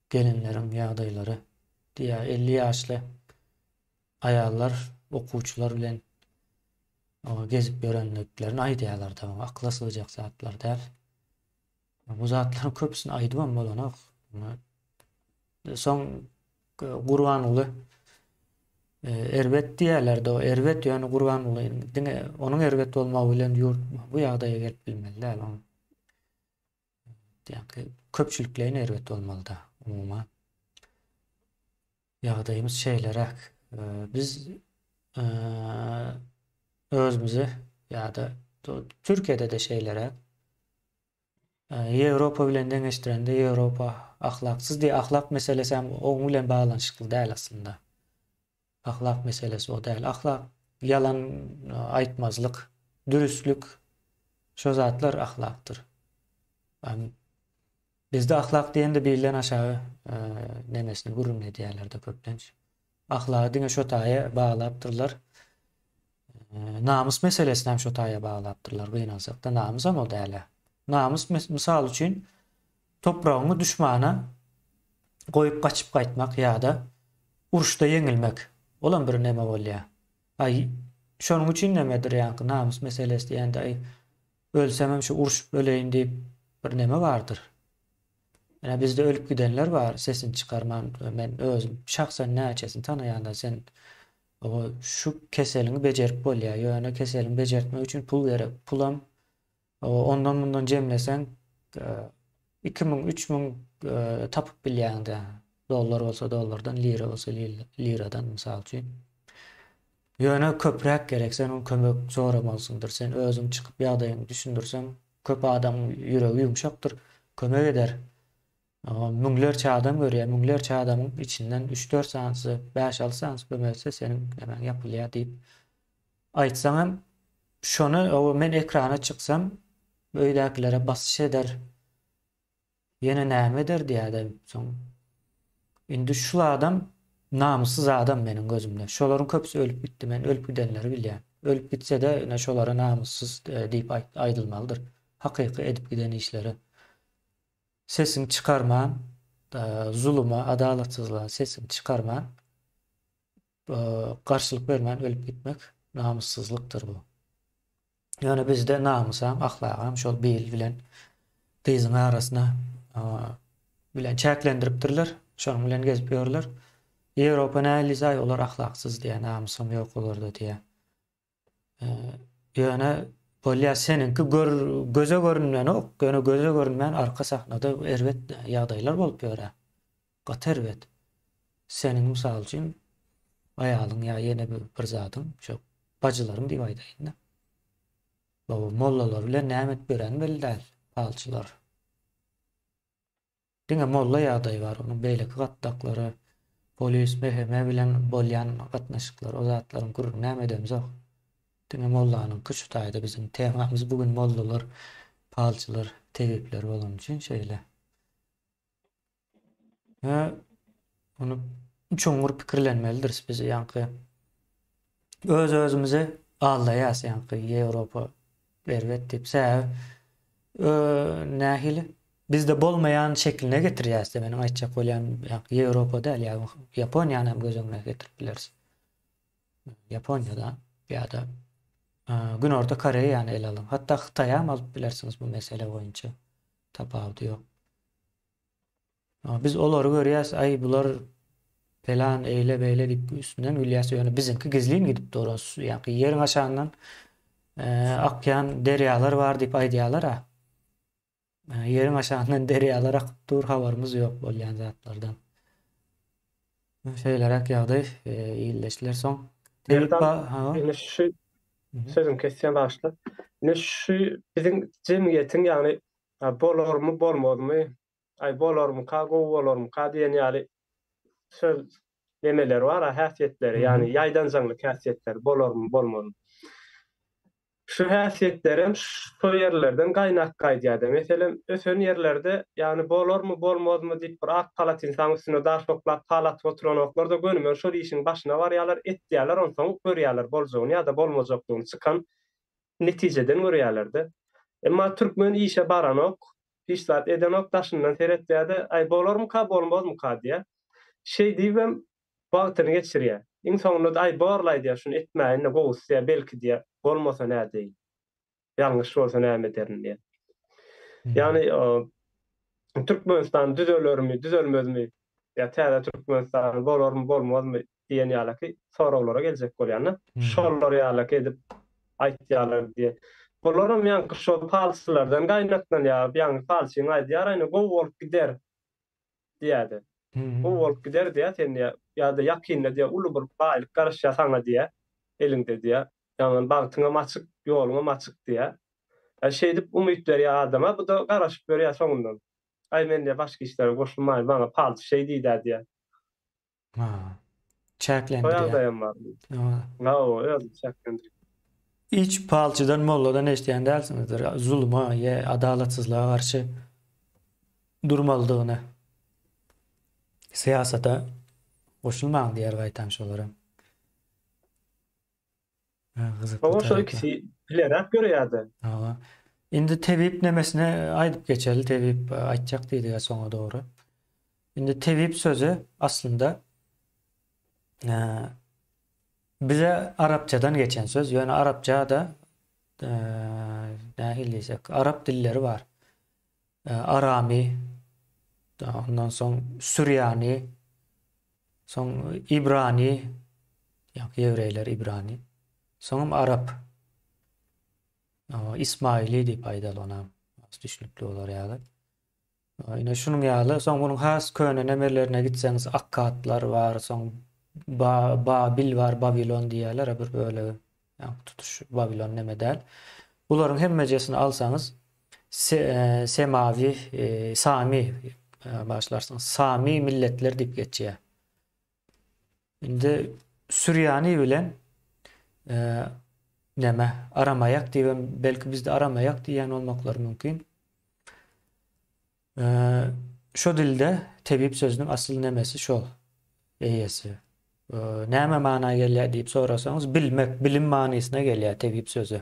gelinleriň ýagdaýlary diýýär, 50 ýaşly aýallar okuwçylar bilen gezip ýörenliklerini aýdýarlar da, akla sygjak zatlar däl. Bu zatlaryň köpüsini aýdybam bolanok. Soň Gurbanguly e, erbet diýerlerdi. O erbet ýöne Gurbanguly diňe onuň erbet bolmagy bilen ýurt bu ýagdaýa gelip bilmeli däl. Onuň ýa-da köpçülikleýin erbet bolmaly-da umuman. Ýagdaýymyz şeýleräk. E, biz e, özümizi ýa-da Türkiýede-de şeýleräk. Ýewropa bilen deňeşdirende Ýewropa ahlaksyz diýip ahlak meselesi hem oň bilen baglanyşykly däl aslynda. Ahlak meselesi o däl. Ahlak ýalan aýtmazlyk, dürüstlük şo zatlar ahlakdyr. Bizde ahlak diýende birden aşagy nemesini gürrüň edýärler-de köplenç. Ahlagy diňe şo taýa baglapdyrlar. Namys meselesini hem şo taýa baglapdyrlar. Gynansakda namysam o däl-ä. Namys mysal üçin topragyňy duşmana goýup gaçyp gaýtmak ýa-da uruşda ýeňilmek. Olam bir neme bolýar. Aý, şonuň üçin nemedir ýaňky namys meselesi diýende aý ölsemem şu urşup öleýin diýip bir neme bardyr. Ine bizde ölüp gidenler bar sesini çykarman men özüm şahsen näçesini tanaýan-da sen şu keseliňi bejerip bolýar ýöne keseliňi bejertmek üçin pul gerek pulam ondan mundan jemleseň 2000 3000 tapyp bilýäňdä dollar bolsa dollardan lira bolsa liradan mysal üçin ýöne köpräk gerek sen ony kömek soramalysyňdyr sen özüň çykyp ýagdaýyňy düşündirseň köp adamyň ýüregi ýumşakdyr kömek eder müňlerçe adam görýär müňlerçe adamyň içinden üç-dört sanysy bäş-alty sanysy kömek etse seniň nemäň ýapylýar diýip aýtsaň hem şony men ekrana çyksam öýdäkilere basyş eder Ýene näme eder diýäde soň. Indi şul adam namyssyz adam meniň gözümde. Şolaryň köpüsi ölüp gitdi. Men ölüp gidenleri bilýän. Ölüp gitsede ine şolara namyssyz diýip aýdylmalydyr. Hakyky edip giden işleri. Sesiňi çykarman zuluma, adalatsyzlyga sesiňi çykarman garşylyk bermän ölüp gitmek namyssyzlykdyr bu. Ýöne bizde namysam, ahlagam şol bil bilen dyzyň arasyna bilen çäklendiripdirler. Şonuň bilen gezip ýörler. Ýewropa nähilisaý olar ahlaksyz diýýär, namysam ýok olarda diýýär. Ýöne bolýar seniňki gör göze görünenok, ýöne göze görünmän arka sahnada erbet ýagdaýlar bolup ýör-ä. Gaty erbet. Seniň mysal üçin aýalyň ýa ýene bir zadyň şo bajylaryň diýip aýdaýyn-da. Bu mollalar bilen näme edip ýöreni belli däl, palçylar. Diňe molla ýagdaýy bar, onuň beýleki gatlaklary, polis, MHM bilen bolýan gatnaşyklar, o zatlaryň gürrüňinem edemzok. Diňe mollanyňky şu taýda biziň temamyz bu gün mollalar, palçylar, tebipler bolany üçin şeýle. Hä, ony çuňňur pikirlenmelidiris biz ýaňky öz-özümizi aldaýas ýaňky Ýewropa erbet diýip. Sebäbi nähili bizde bolmaýan şekline getirýäs-de meniň aýtjak bolýan ýaňky Ýewropa däl ýa Ýaponiýany hem göz öňüne getirip bileris. Ýaponiýada ýa-da Günorta Koreýany ele alyň. Hatda Hytaýam alyp bilersiňiz bu mesele boýunça. Tapawudy ýok. Biz olary görýäs, aý bular pelan eýle beýle diýip üstünden gülýäs, ýöne biziňki gizlin gidip dur. Ýa-ki ýeriň aşagyndan akýan derýalar bar diýip aýdýarlar-a. Ýeriň aşagyndan derýalar akyp dur, habarymyz ýok bolýan zatlardan. Şeýleräk ýagdaý ildeşler soň. Ine şu sözüňi kesýän bagyşla. Ine şu biziň jemgyýetiň ýagny bolarmy bolmazmy, aý bolarmyka gowy bolarmyka diýen ýaly söz nemeleri bar-a häsiýetleri ýagny ýaýdanjaňlyk häsiýetleri bolarmy bolmazmy. Şu häsiýetlerem şo ýerlerden gaýnap gaýdýar-da. Meselem, ösen ýerlerde, ýagny bolarmy, bolmazmy diýip bir ak palatinsaň üstüne daş oklap, pal atyp oturanoklar-da, gönümel şol işiň başyna barýarlar, etýärler, onsoň görýärler boljagyny ýa-da bolmajakdygyny, çykan netijeden görýärler-de. Emma türkmen işe baranok, hiç zat edenok, daşyndan seretýär-de, Aý, bolarmyka, bolmazmyka diýýär. Şeý diýibem Wagtyny geçirýär. Iň soňunda-da aý borlaý diýýär, şuny etmäýin-de gowusy diýýär, belki diýýär, bolmasa nädeýin. Ýalňyş bolsa näme ederin diýýär. Ýagny Türkmenistan düzelermi, düzelmezmi ýa täze Türkmenistan bolarmy, bolmazmy diýen ýalaky soraglara geljek bolýan-da. Şolar ýalaky edip aýtýarlar diýýär. Bularam ýaňky şol palçylardan gaýnaklanýar. Ýaňky palçyň aýdýar, aýna gowy bolup gider. diýýärdi. Gowy bolup gider diýýär, sen diýýär, ýa-da ýakynda diýýär, uly bir baýlyk garaşýar saňa diýýär, eliňde diýýär. Ýagny bagtyňam açyk, ýoluňam açyk diýýär. Ýa şeýdip umyt berýär adama, bu-da garaşyp ýörýär soňundan. Aý men diýýär, başga işlere goşulmaýyn, maňa palçy şeý diýd-ä diýýär. Ha. Çäklendirýär. Şo ýagdaýam bar. Hawa, özi çäklendirýär. Hiç palçydan, molladan eşidýän dälsiňizdir, zuluma ýa adalatsyzlyga garşy durmalydygyny. Syýasata goşulmaň diýer gaýtam şolara. Hawa, şol ikisi bileräk ýöreýärdi. Hawa. Indi tebip nemesine aýdyp geçeli, tebip aýtjak diýdik-ä soňa dogry. Indi tebip sözi aslynda bize arapçadan geçen söz, ýöne arapça-da nähili diýsek, arap dilleri bar. Aramy, ondan soň sürýany, soň ibrani, ýa ýewreýler ibrani, soňam arap. Ismaili diýip aýdaly onam, has düşnükli bolar ýaly. Ine şunuň ýaly, soň munuň has köne nemelerine gitseňiz akkadlar bar, soň ba, Babil bar, Babilon diýýärler bir bölegi. Ýa tutuş Babilon neme däl. Bularyň hemmejesini alsaňyz se, e, semawi, e, sami e, başlarsyňyz. Sami milletler diýip geçýär. Indi sürýani bilen e, neme aramaýak diýibem belki bizde aramaýak diýýän bolmaklary mümkin. E, şo dilde tebip sözüniň asyl nemesi şol eýesi. E, näme mana gelýär diýip sorasaňyz bilmek, bilim manysyna gelýär tebip sözi.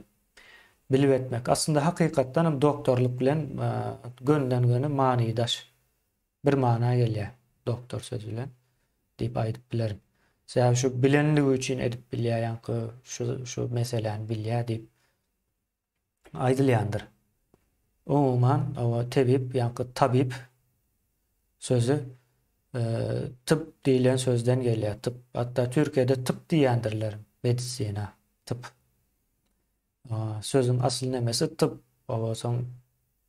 Bilip etmek. Aslynda hakykatdan hem doktorlyk bilen e, gönden-göni manydaş. Bir mana gelýär doktor sözi bilen diýip aýdyp bilerin. Sebäbi şu bilenligi üçin edip bilýär, ýaňky şu şu meseläni bilýär diýip aýdylýandyr. Umuman, owa tebip, ýaňky tabyp sözi e, typ diýlen sözden gelýär. Typ, hatda Türkiýede typ diýýändirler medisina, typ. Sözüň asyl nemesi typ, oba soň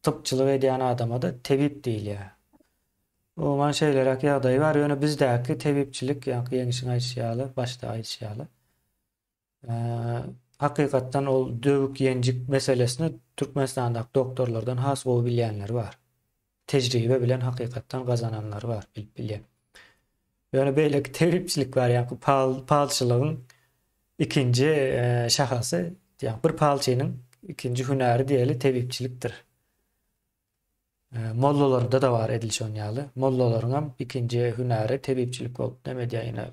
typçylyk edýän adama-da tebip diýilýär. Umuman şeýleräk ýagdaý bar, ýöne bizdäki tebipçilik, ýaňky Ýeňişiň aýdyşy ýaly, başda aýdyşy ýaly, hakykatdan ol döwük-ýenjik meselesini Türkmenistandaky doktorlardan has gowy bilýänleri bar. Tejribe bilen hakykatdan gazananlary bar, bilip bilýän. Ýöne beýleki tebipçilik bar, ýaňky pal, palçylygyň ikinji e, şahasy, ýa bir palçynyň ikinji hünäri diýeli tebipçilikdir. E, mollalarda-da bar edil şon ýaly. Mollalaryň hem ikinji hünäri tebipçilik bolup näme edýär ýene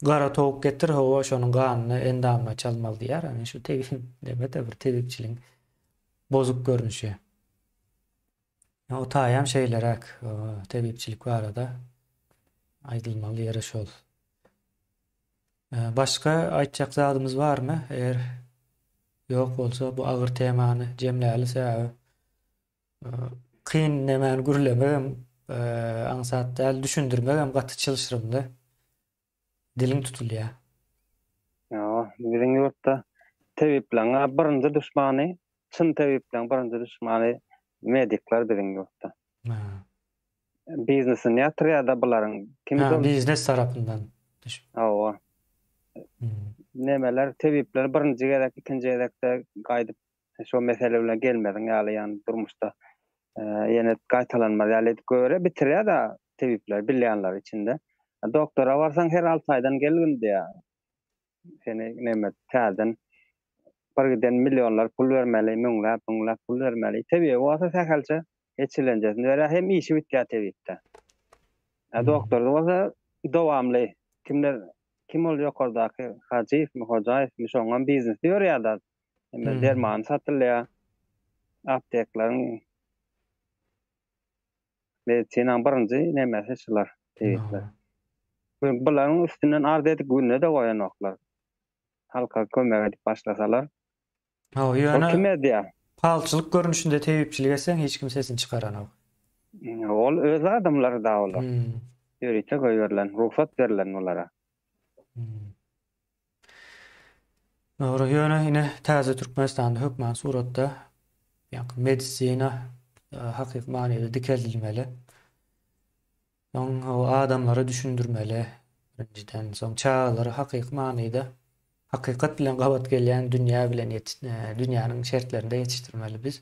gara towuk getir, hawa şonuň ganyny endamyna çalmaly diýýär. Ýani şu tebip näme-de bir tebipçiligiň bozuk görnüşi. O taýam şeýleräk tebipçilik barada aýdylmaly ýeri şol. Başga aýtjak zadymyz barmy? Eger ýok bolsa bu agyr temany jemläli sebäbi kyn nemäni gürlemegem aňsat däl, düşündirmegem gaty çylşyrymly. Diliň tutulýar. Ýa, biziň ýurtda tebipleriň birinji duşmany, çyn tebipleriň birinji duşmany medikler biziň ýurtda. Ha. Biznesini ýatyrýar-da bularyň. Kim ha, biznes tarapyndan. Hawa. Hmm. Nemeler tebipler birinji gezek, ikinji gezekde gaýdyp şo mesele bilen gelmeziň ýaly ýagny durmuşda ýene gaýtalanmaz ýaly edip göre bitirýär-de tebipler bilýänler içinde. Doktora barsaň her 6 aýdan gelgin diýýär. Seni neme täzeden bir giden millionlar pul bermeli, müňläp, müňläp pul bermeli. Tebibi bolsa sähelçe eçilenjesini berýär, hem işi bitýär tebipde. A doktorda bolsa dowamly kimler kim ol ýokardaky Hajyýewmi, Hojaýewmi şoňam biznesi ýörýär-de Hemme derman satylýar. Aptekleriň medisinanyň birinji nemesi şular, tebipler. Bularyň üstünden arz edip günde-de goýanoklar. Halka kömek edip başlasalar. Hawa, ýöne kim edýär? Palçylyk görnüşinde tebipçilik etseň hiç kim sesini çykaranok. Ol öz adamlary da olar. Ýörite goýberilen, rugsat berlen olara. Dogry, ýöne ine täze Türkmenistanda hökman suratda ýaňky medisina e, hakyky manyda dikeldilmeli. Soň o adamlara düşündirmeli birinjiden, soň çagalary hakyky manyda hakykat bilen gabat gelýän dünýä bilen e, dünýäniň şertlerinde ýetişdirmeli biz.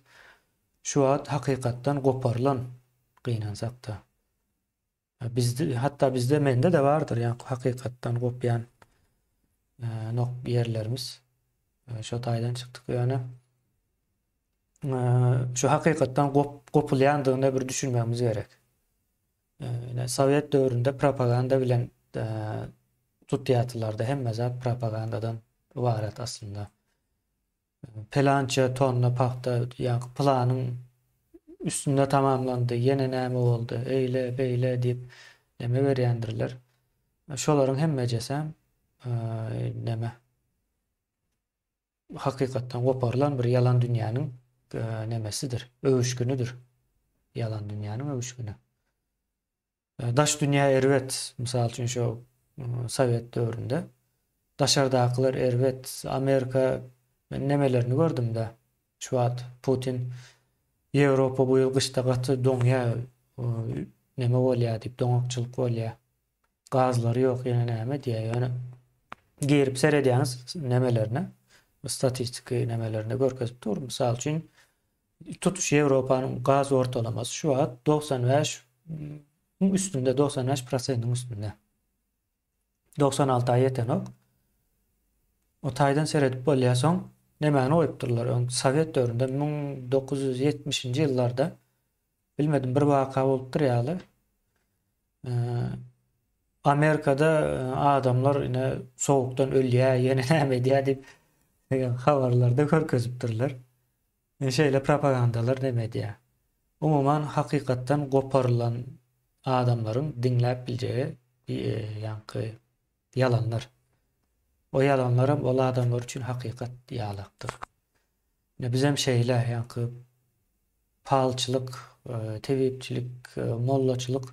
Şu wagt hakykatdan goparylan gynansak-da. Bizde hatda bizde mende-de bardyr ýaňky hakykatdan gopýan nok ýerlerimiz. Şo taýdan çykdyk ýöne şu hakykatdan gop gopulýandygyna bir düşünmegimiz gerek. Ine sowet döwründe propaganda bilen tutýardylarda hemme zat propagandadan ybarat aslynda. Pelança tonna pagta ýaňky planyň üstünde tamamlandy, ýene näme boldy, eýle, beýle diýip neme berýändirler. Şolaryň hemmejesem neme hakykatdan goparylan bir ýalan dünýäniň nemesidir, öwüşginidir. Ýalan dünýäniň öwüşgini. Daş dünýä erbet, mysal üçin şo sowet döwründe. Daşardakylar erbet, Amerika men nemelerini gördüm-de. Şu wagt Putin Ýewropa bu ýyl gyşda gaty doňýa, neme bolýa diýip, doňakçylyk bolýa. Gazlary ýok, ýene näme diýýä. Ýöne girip seredýäňiz nemelerine, statistiki nemelerine görkezip dur. Mysal üçin Tutuş Ýewropanyň gaz ortalamasy şu wagt 95 iň üstünde, 95 prosentiň üstünde. 96-a ýetenok. O taýdan seredip bolýar. Soň nemäni goýupdyrlar öň sowet döwründe 1970-nji ýyllarda bilmedim bir waka bolupdyr ýaly. Amerikada adamlar ine sowukdan ölýär, ýene näme edýär diýip habarlarda görkezipdirler. Şeýle propagandalar neme edýär. Umuman hakykatdan goparylan adamlaryň diňläp biljegi ýaňky ýalanlar. O ýalanlaram ol adamlar üçin hakykat ýalakdyr. Ine bizem şeýle ýaňky palçylyk, tebipçilik, mollaçylyk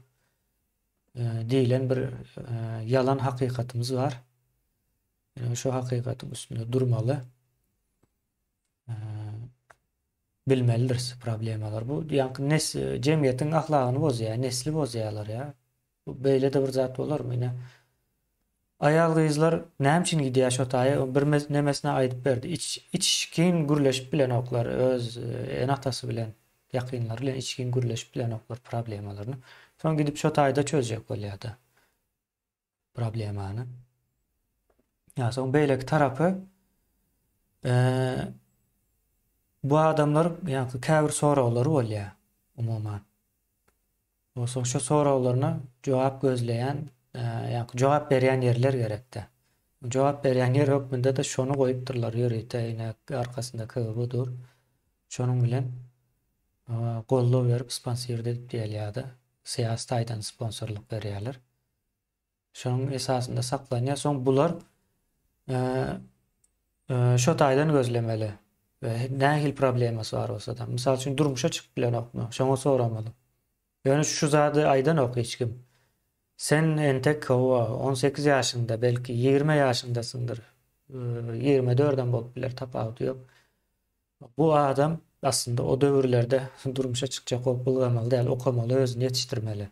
diýlen bir ýalan hakykatymyz bar. Ine şu hakykatyň üstünde durmaly. Bilmelidiris problemalar. Bu ýaňky nes jemgyýetiň ahlagyny bozýar, nesli bozýarlar ýa. Bu beýle-de bir zat bolarmy ine. Aýal gyzlar näme üçin gidýär şo taýa? Bir nemesine aýdyp berdi. Iç içgin gürleşip bilenoklar öz ene-atasy bilen, ýakynlary bilen içgin gürleşip bilenoklar problemalaryny. Soň gidip şo taýda çözjek bolýar-da. Problemany. Ýa soň beýleki tarapy bu adamlar ýa-da käbir soraglary bolýar umuman. Bolsa şu soraglaryna jogap gözleýän, ýa jogap berýän ýerler gerekde. Jogap berýän ýer hökmünde-de şony goýupdyrlar ýörite ine arkasynda KGB dur. Şonuň bilen goldaw berip sponsir edip diýilýär-de, syýasy taýdan sponsorlyk berýärler. Şonuň esasynda saklanýar. Soň bular şo taýdan gözlemeli. We nähili problemasy bar bolsa-da. Mysal üçin durmuşa çykyp bilenokmy? Şoňa soramaly. Ýöne şu zady aýdanok hiç kim. Sen entek hawa 18 ýaşyňda, belki 20 ýaşyňdasyňdyr. 24-em bolup biler, tapawudy ýok. Bu adam aslynda o döwürlerde durmuşa çykjak bolup ylgamaly däl, okamaly, özüni ýetişdirmeli.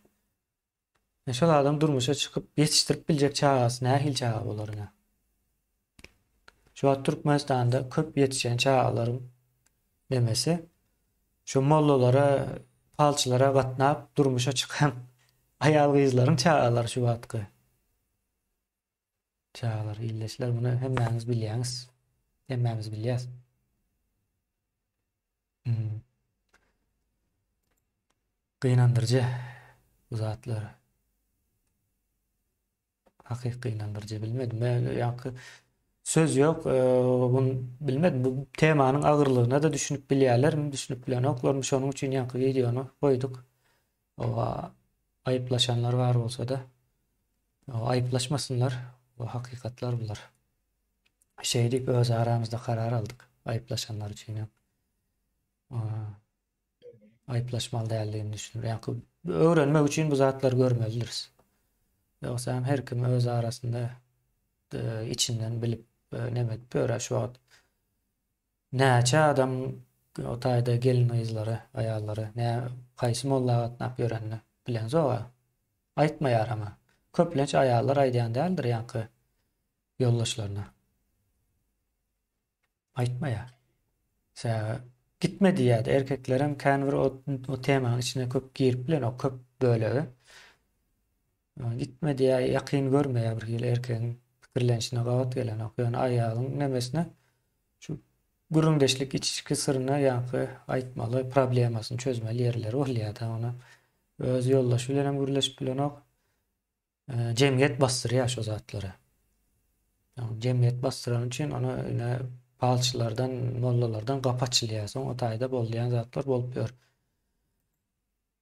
Şol adam durmuşa çykyp ýetişdirip biljek çagasy nähili çaga bolar ine. Şu wagt Türkmenistanda köp ýetişen çagalaryň nemesi şu mollalara, palçylara gatnap durmuşa çykan aýal-gyzlaryň çagalary şu wagtky. Çagalar, ildeşler muny hemmäňiz bilýäňiz. Hemmämiz bilýäs. Hmm. Gynandyryjy bu zatlar. Hakyky gynandyryjy bilmedim. Men ýaňky söz ýok. Bun bilmedim. Bu temanyň agyrlygyna da düşünip bilýärlermi, düşünip bilenoklarmy? Şonuň üçin ýaňky wideony goýduk. Owa aýyplaşanlar bar bolsa-da, aýyplaşmasynlar. Bu hakykatlar bular. Şeýdip öz aramyzda karar aldyk. Aýyplaşanlar üçin hem. Aýyplaşmaly däldigini düşünip, ýa öwrenmek üçin bu zatlary görmelidiris. Ýogsa hem her kim öz arasynda e, içinden bilip e, neme edip ýör şu wagt. Näçe adam o taýda gelin-gyzlary, aýallary nä haýsy molla gatnap ýörenini bileňzog-a. Aýtmaýaram-a. Köplenç aýallar aýdýan däldir ýaňky ýoldaşlaryna. Aýtmaýar. Sebäbi gitme diýýärdi. Erkeklerem kän bir o, o temanyň içine köp girip bilenok, köp bölegi. Gitme diýýär, ýakyn görmeýär bir hili erkegiň pikirlenişine gabat gelenok. Ýöne aýalyň nemesine şu gürrüňdeşlik içki syryny ýaňky aýtmaly, problemasyny çözmeli ýerleri bolýar-da ony. Öz ýoldaşy bilen hem gürleşip bilenok. Jemgyýet basdyrýar şo zatlary. Jemgyýet basdyrany üçin ony ine. Palçylardan, mollalardan gapy açylýar. Soň o taýda bolýan zatlar bolup ýör.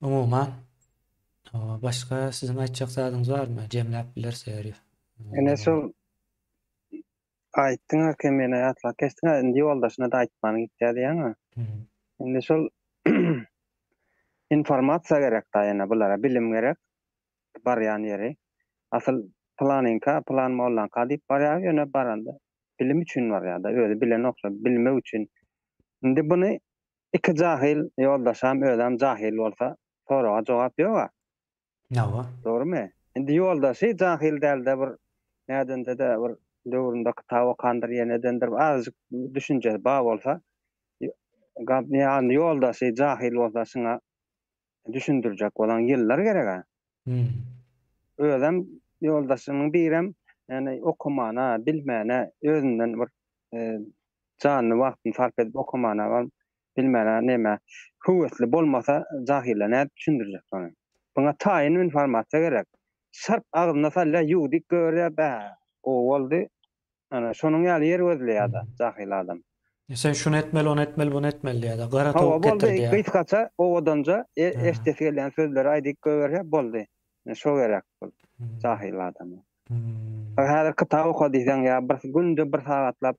Umuman, başga siziň aýtjak zadyňyz barmy? Jemläp bileris eger. Ine şol aýtdyň-a Kemine ýatlap geçdiň-ä indi ýoldaşyna-da aýtman gitýär diýýäň-ä. Indi şol informasiýa gerek-da ýene bulara bilim gerek barýan ýeri. Asyl pylanyňka, pylan mollaňka diýip barýar ýöne baranda bilim üçin barýar-da özi bilenok şol bilmek üçin. Indi buny iki jahyl ýoldaşam özem jahyl bolsa soraga jogap ýog-a. Hawa. Dogrumy? Indi ýoldaşy jahyl dälde bir nädende-de bir döwründe kitap okandyr ýa nedendir azajyk düşünjesi bar bolsa ýa ýoldaşy jahyl bolsa şuňa düşündirjek bolan ýyllar gereg-ä. Özem ýoldaşynyň birem ýani okamana, bilmäne özünden bir janyny wagtyny sarp edip okamana bilmäne neme höwesli bolmasa jahyla nädip düşündirjek şony. Buňa taýyn informasiýa gerek. Şarp agzyna salýar ýuwdyp görýär bä gowy boldy. Ana şonuň ýaly ýer gözleýärda jahyl adam. Sen şuny etmeli ony etmeli buny etmeli diýýärda. Gara towuk getir diýýär. Gysgaça owadanja eşdesi gelýän sözleri aýdyp goýberýär boldy. Şo gerek bul jahyl adama. Häzir kitap oka diýseň ýa bir günde bir sagatlap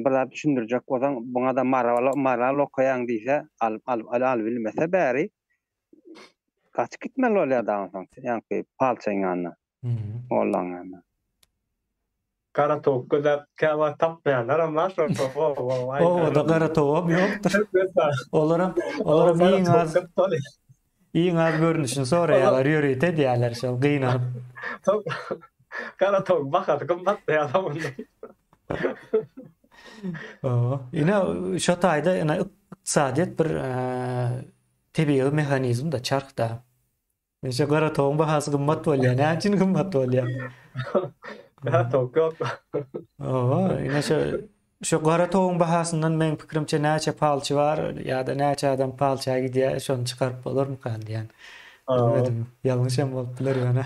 bir zat düşündirjek bolsaň, buňa-da maral maral okaýaň diýse, alyp alyp alyp bilmese bäri gaçyp gitmeli bolýar da onsoň ýaňky palçyň ýanyna, mollaň ýanyna. Gara towuk gözläp käwagt tapmaýanlaram bar şol Obada gara towugam ýokdur. Olaram olaram iň az iň az görnüşini soraýarlar, ýörite edýärler şol gynanyp. Gara towuk bahasy gymmat diýýär onda. Ine şo taýda ine ykdysadyýet bir tebigy mehanizm-da, çarh-da. Neşe gara towuň bahasy gymmat bolýar. Näme üçin gymmat bolýar? Gara towuk ýok. Owa, ine şu şu gara towuň bahasyndan meň pikirimçe näçe palçy bar ýa-da näçe adam palça gidýär, şony çykaryp bolarmykan diýen. Bilmedim, ýalňyş hem bolup biler ýöne.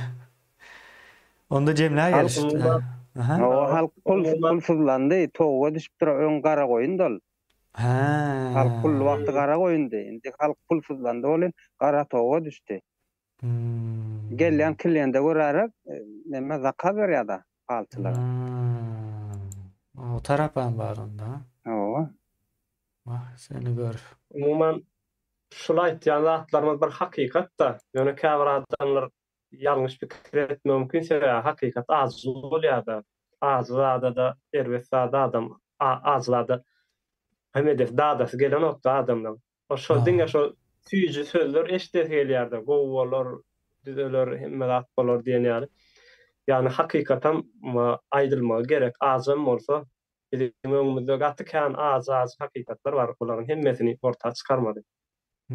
Onda jemläý geliş. Aha. Halk pul pulsuzlandy, towuga düşüpdir, öň gara goýun dol. Hä. Halk pully wagty gara goýundy. Indi halk pulsuzlandy welin gara towuga düşdi. Hmm. Gelýän kliende görärek neme zakaz berýärda palçylara. Hmm. O tarapam bar onda. Hawa. Wah, seni gör. Umuman şul aýtýan zatlarymyz bir hakykat-da. Ýöne käbir adamlar ýalňyş pikir etmegi mümkin, sebäbi hakykat ajy bolýar-da. Ajy zada-da, erbet zada adam, ajy zada hem edesi, dadasy gelenok-da adamlaň. O şo diňe şo süýji sözler eşidesi gelýär-de, gowy bolar, düzeler, hemme zat bolar diýen ýaly. Ýagny hakykatam aýdylmagy gerek, ajam bolsa, biziň öňümizde gaty kän ajy-ajy hakykatlar bar, bularyň hemmesini orta çykarmaly.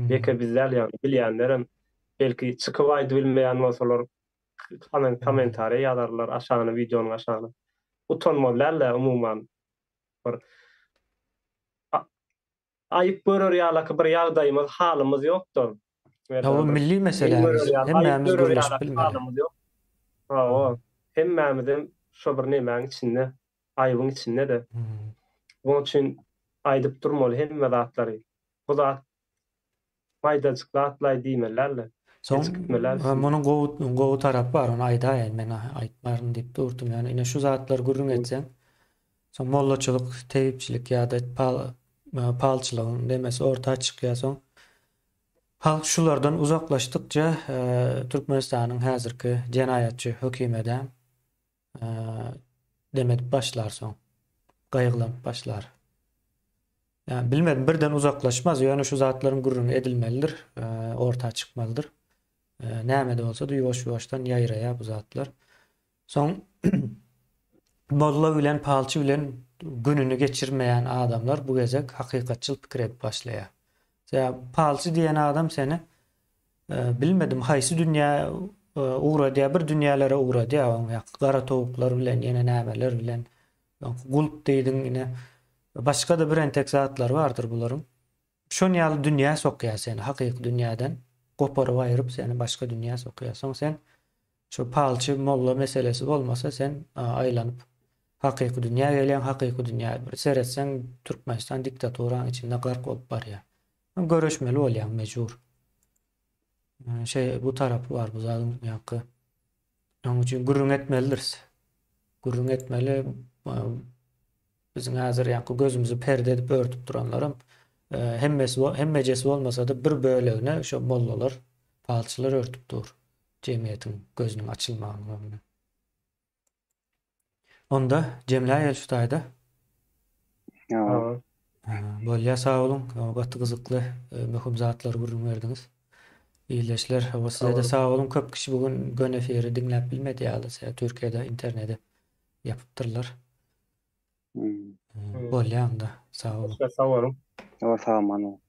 Ýeke biz däl ýagny bilýänlerem belki çykyp aýdybilmeýän bolsalar kommentariýa ýazarlar aşagyna wideonyň aşagyna. Utanmaly däl-de umuman bir aýyp görer ýalaky bir ýagdaýymyz halymyz ýokdur. Hawa milli meselämiz hemmämiz gürleşip bilmeli. Hawa hemmämizem şo bir nemäň içinde aýybyň içinde-de. Onuň üçin aýdyp durmaly hemme zatlary. Bu zat maýdajyk zatlaý diýmeli däldi. Soň munuň gowy gowy tarapy bar, ony aýdaýaýyn, men aýtmaryn diýip durdum. Ýöne ine şu zatlary gürrüň etseň, soň mollaçylyk, tebipçilik ýa-da pal palçylygyň demesi orta çykýar soň. Halk şulardan uzaklaşdykça Türkmenistanyň häzirki jenaýatçy hökümedem dem edip başlar soň. Gaýgylanyp başlar. Ýa bilmedim birden uzaklaşmaz, ýöne şu zatlaryň gürrüňi edilmelidir, orta çykmalydyr. Näme-de bolsa-da ýuwaş-ýuwaşdan ýaýraýar bu zatlar. Soň molla bilen, palçy bilen gününi geçirmeýän adamlar bu gezek hakykatçyl pikir edip başlaýar. Sebäbi palçy diýen adam seni Bilmedim haýsy dünýä ugradýar bir dünýälere ugradýar oň ýaky gara towuklar bilen ýene nämeler bilen gulp diýdiň ine başga-da bir entek zatlar bardyr bularyň şon ýaly dünýä sokýar seni hakyky dünýäden goparyp aýryp seni başga dünýä sokýar soň sen şu palçy molla meselesi bolmasa sen aýlanyp. Hakyky dünýä gelýäň, hakyky dünýä bir seretseň Türkmenistan diktaturanyň içinde gark bolup barýar. Göreşmeli bolýaň mejbur. Şeý bu tarapy bar bu zadyň ýaňky. Şonuň üçin gürrüň etmelidiris. Gürrüň etmeli. Biziň häzir ýaňky gözümizi perde edip örtüp duranlaram hemmesi hemmejesi bolmasa-da bir bölegine şo mollalar, palçylar örtüp dur. Jemgyýetiň gözüniň açylmagynyň öňünde. Onda jemläýeli şu taýda. Ýa. Bolýa sag boluň. Gaty gyzykly, möhüm zatlary gürrüň berdiňiz. Ildeşler, hawa size-de sag boluň. Köp kişi bu gün göni efiri diňläp bilmedi ýaly, sebäbi Türkiýede interneti ýapypdyrlar. Bolýa onda, sag boluň. Sag boluň. Sag boluň.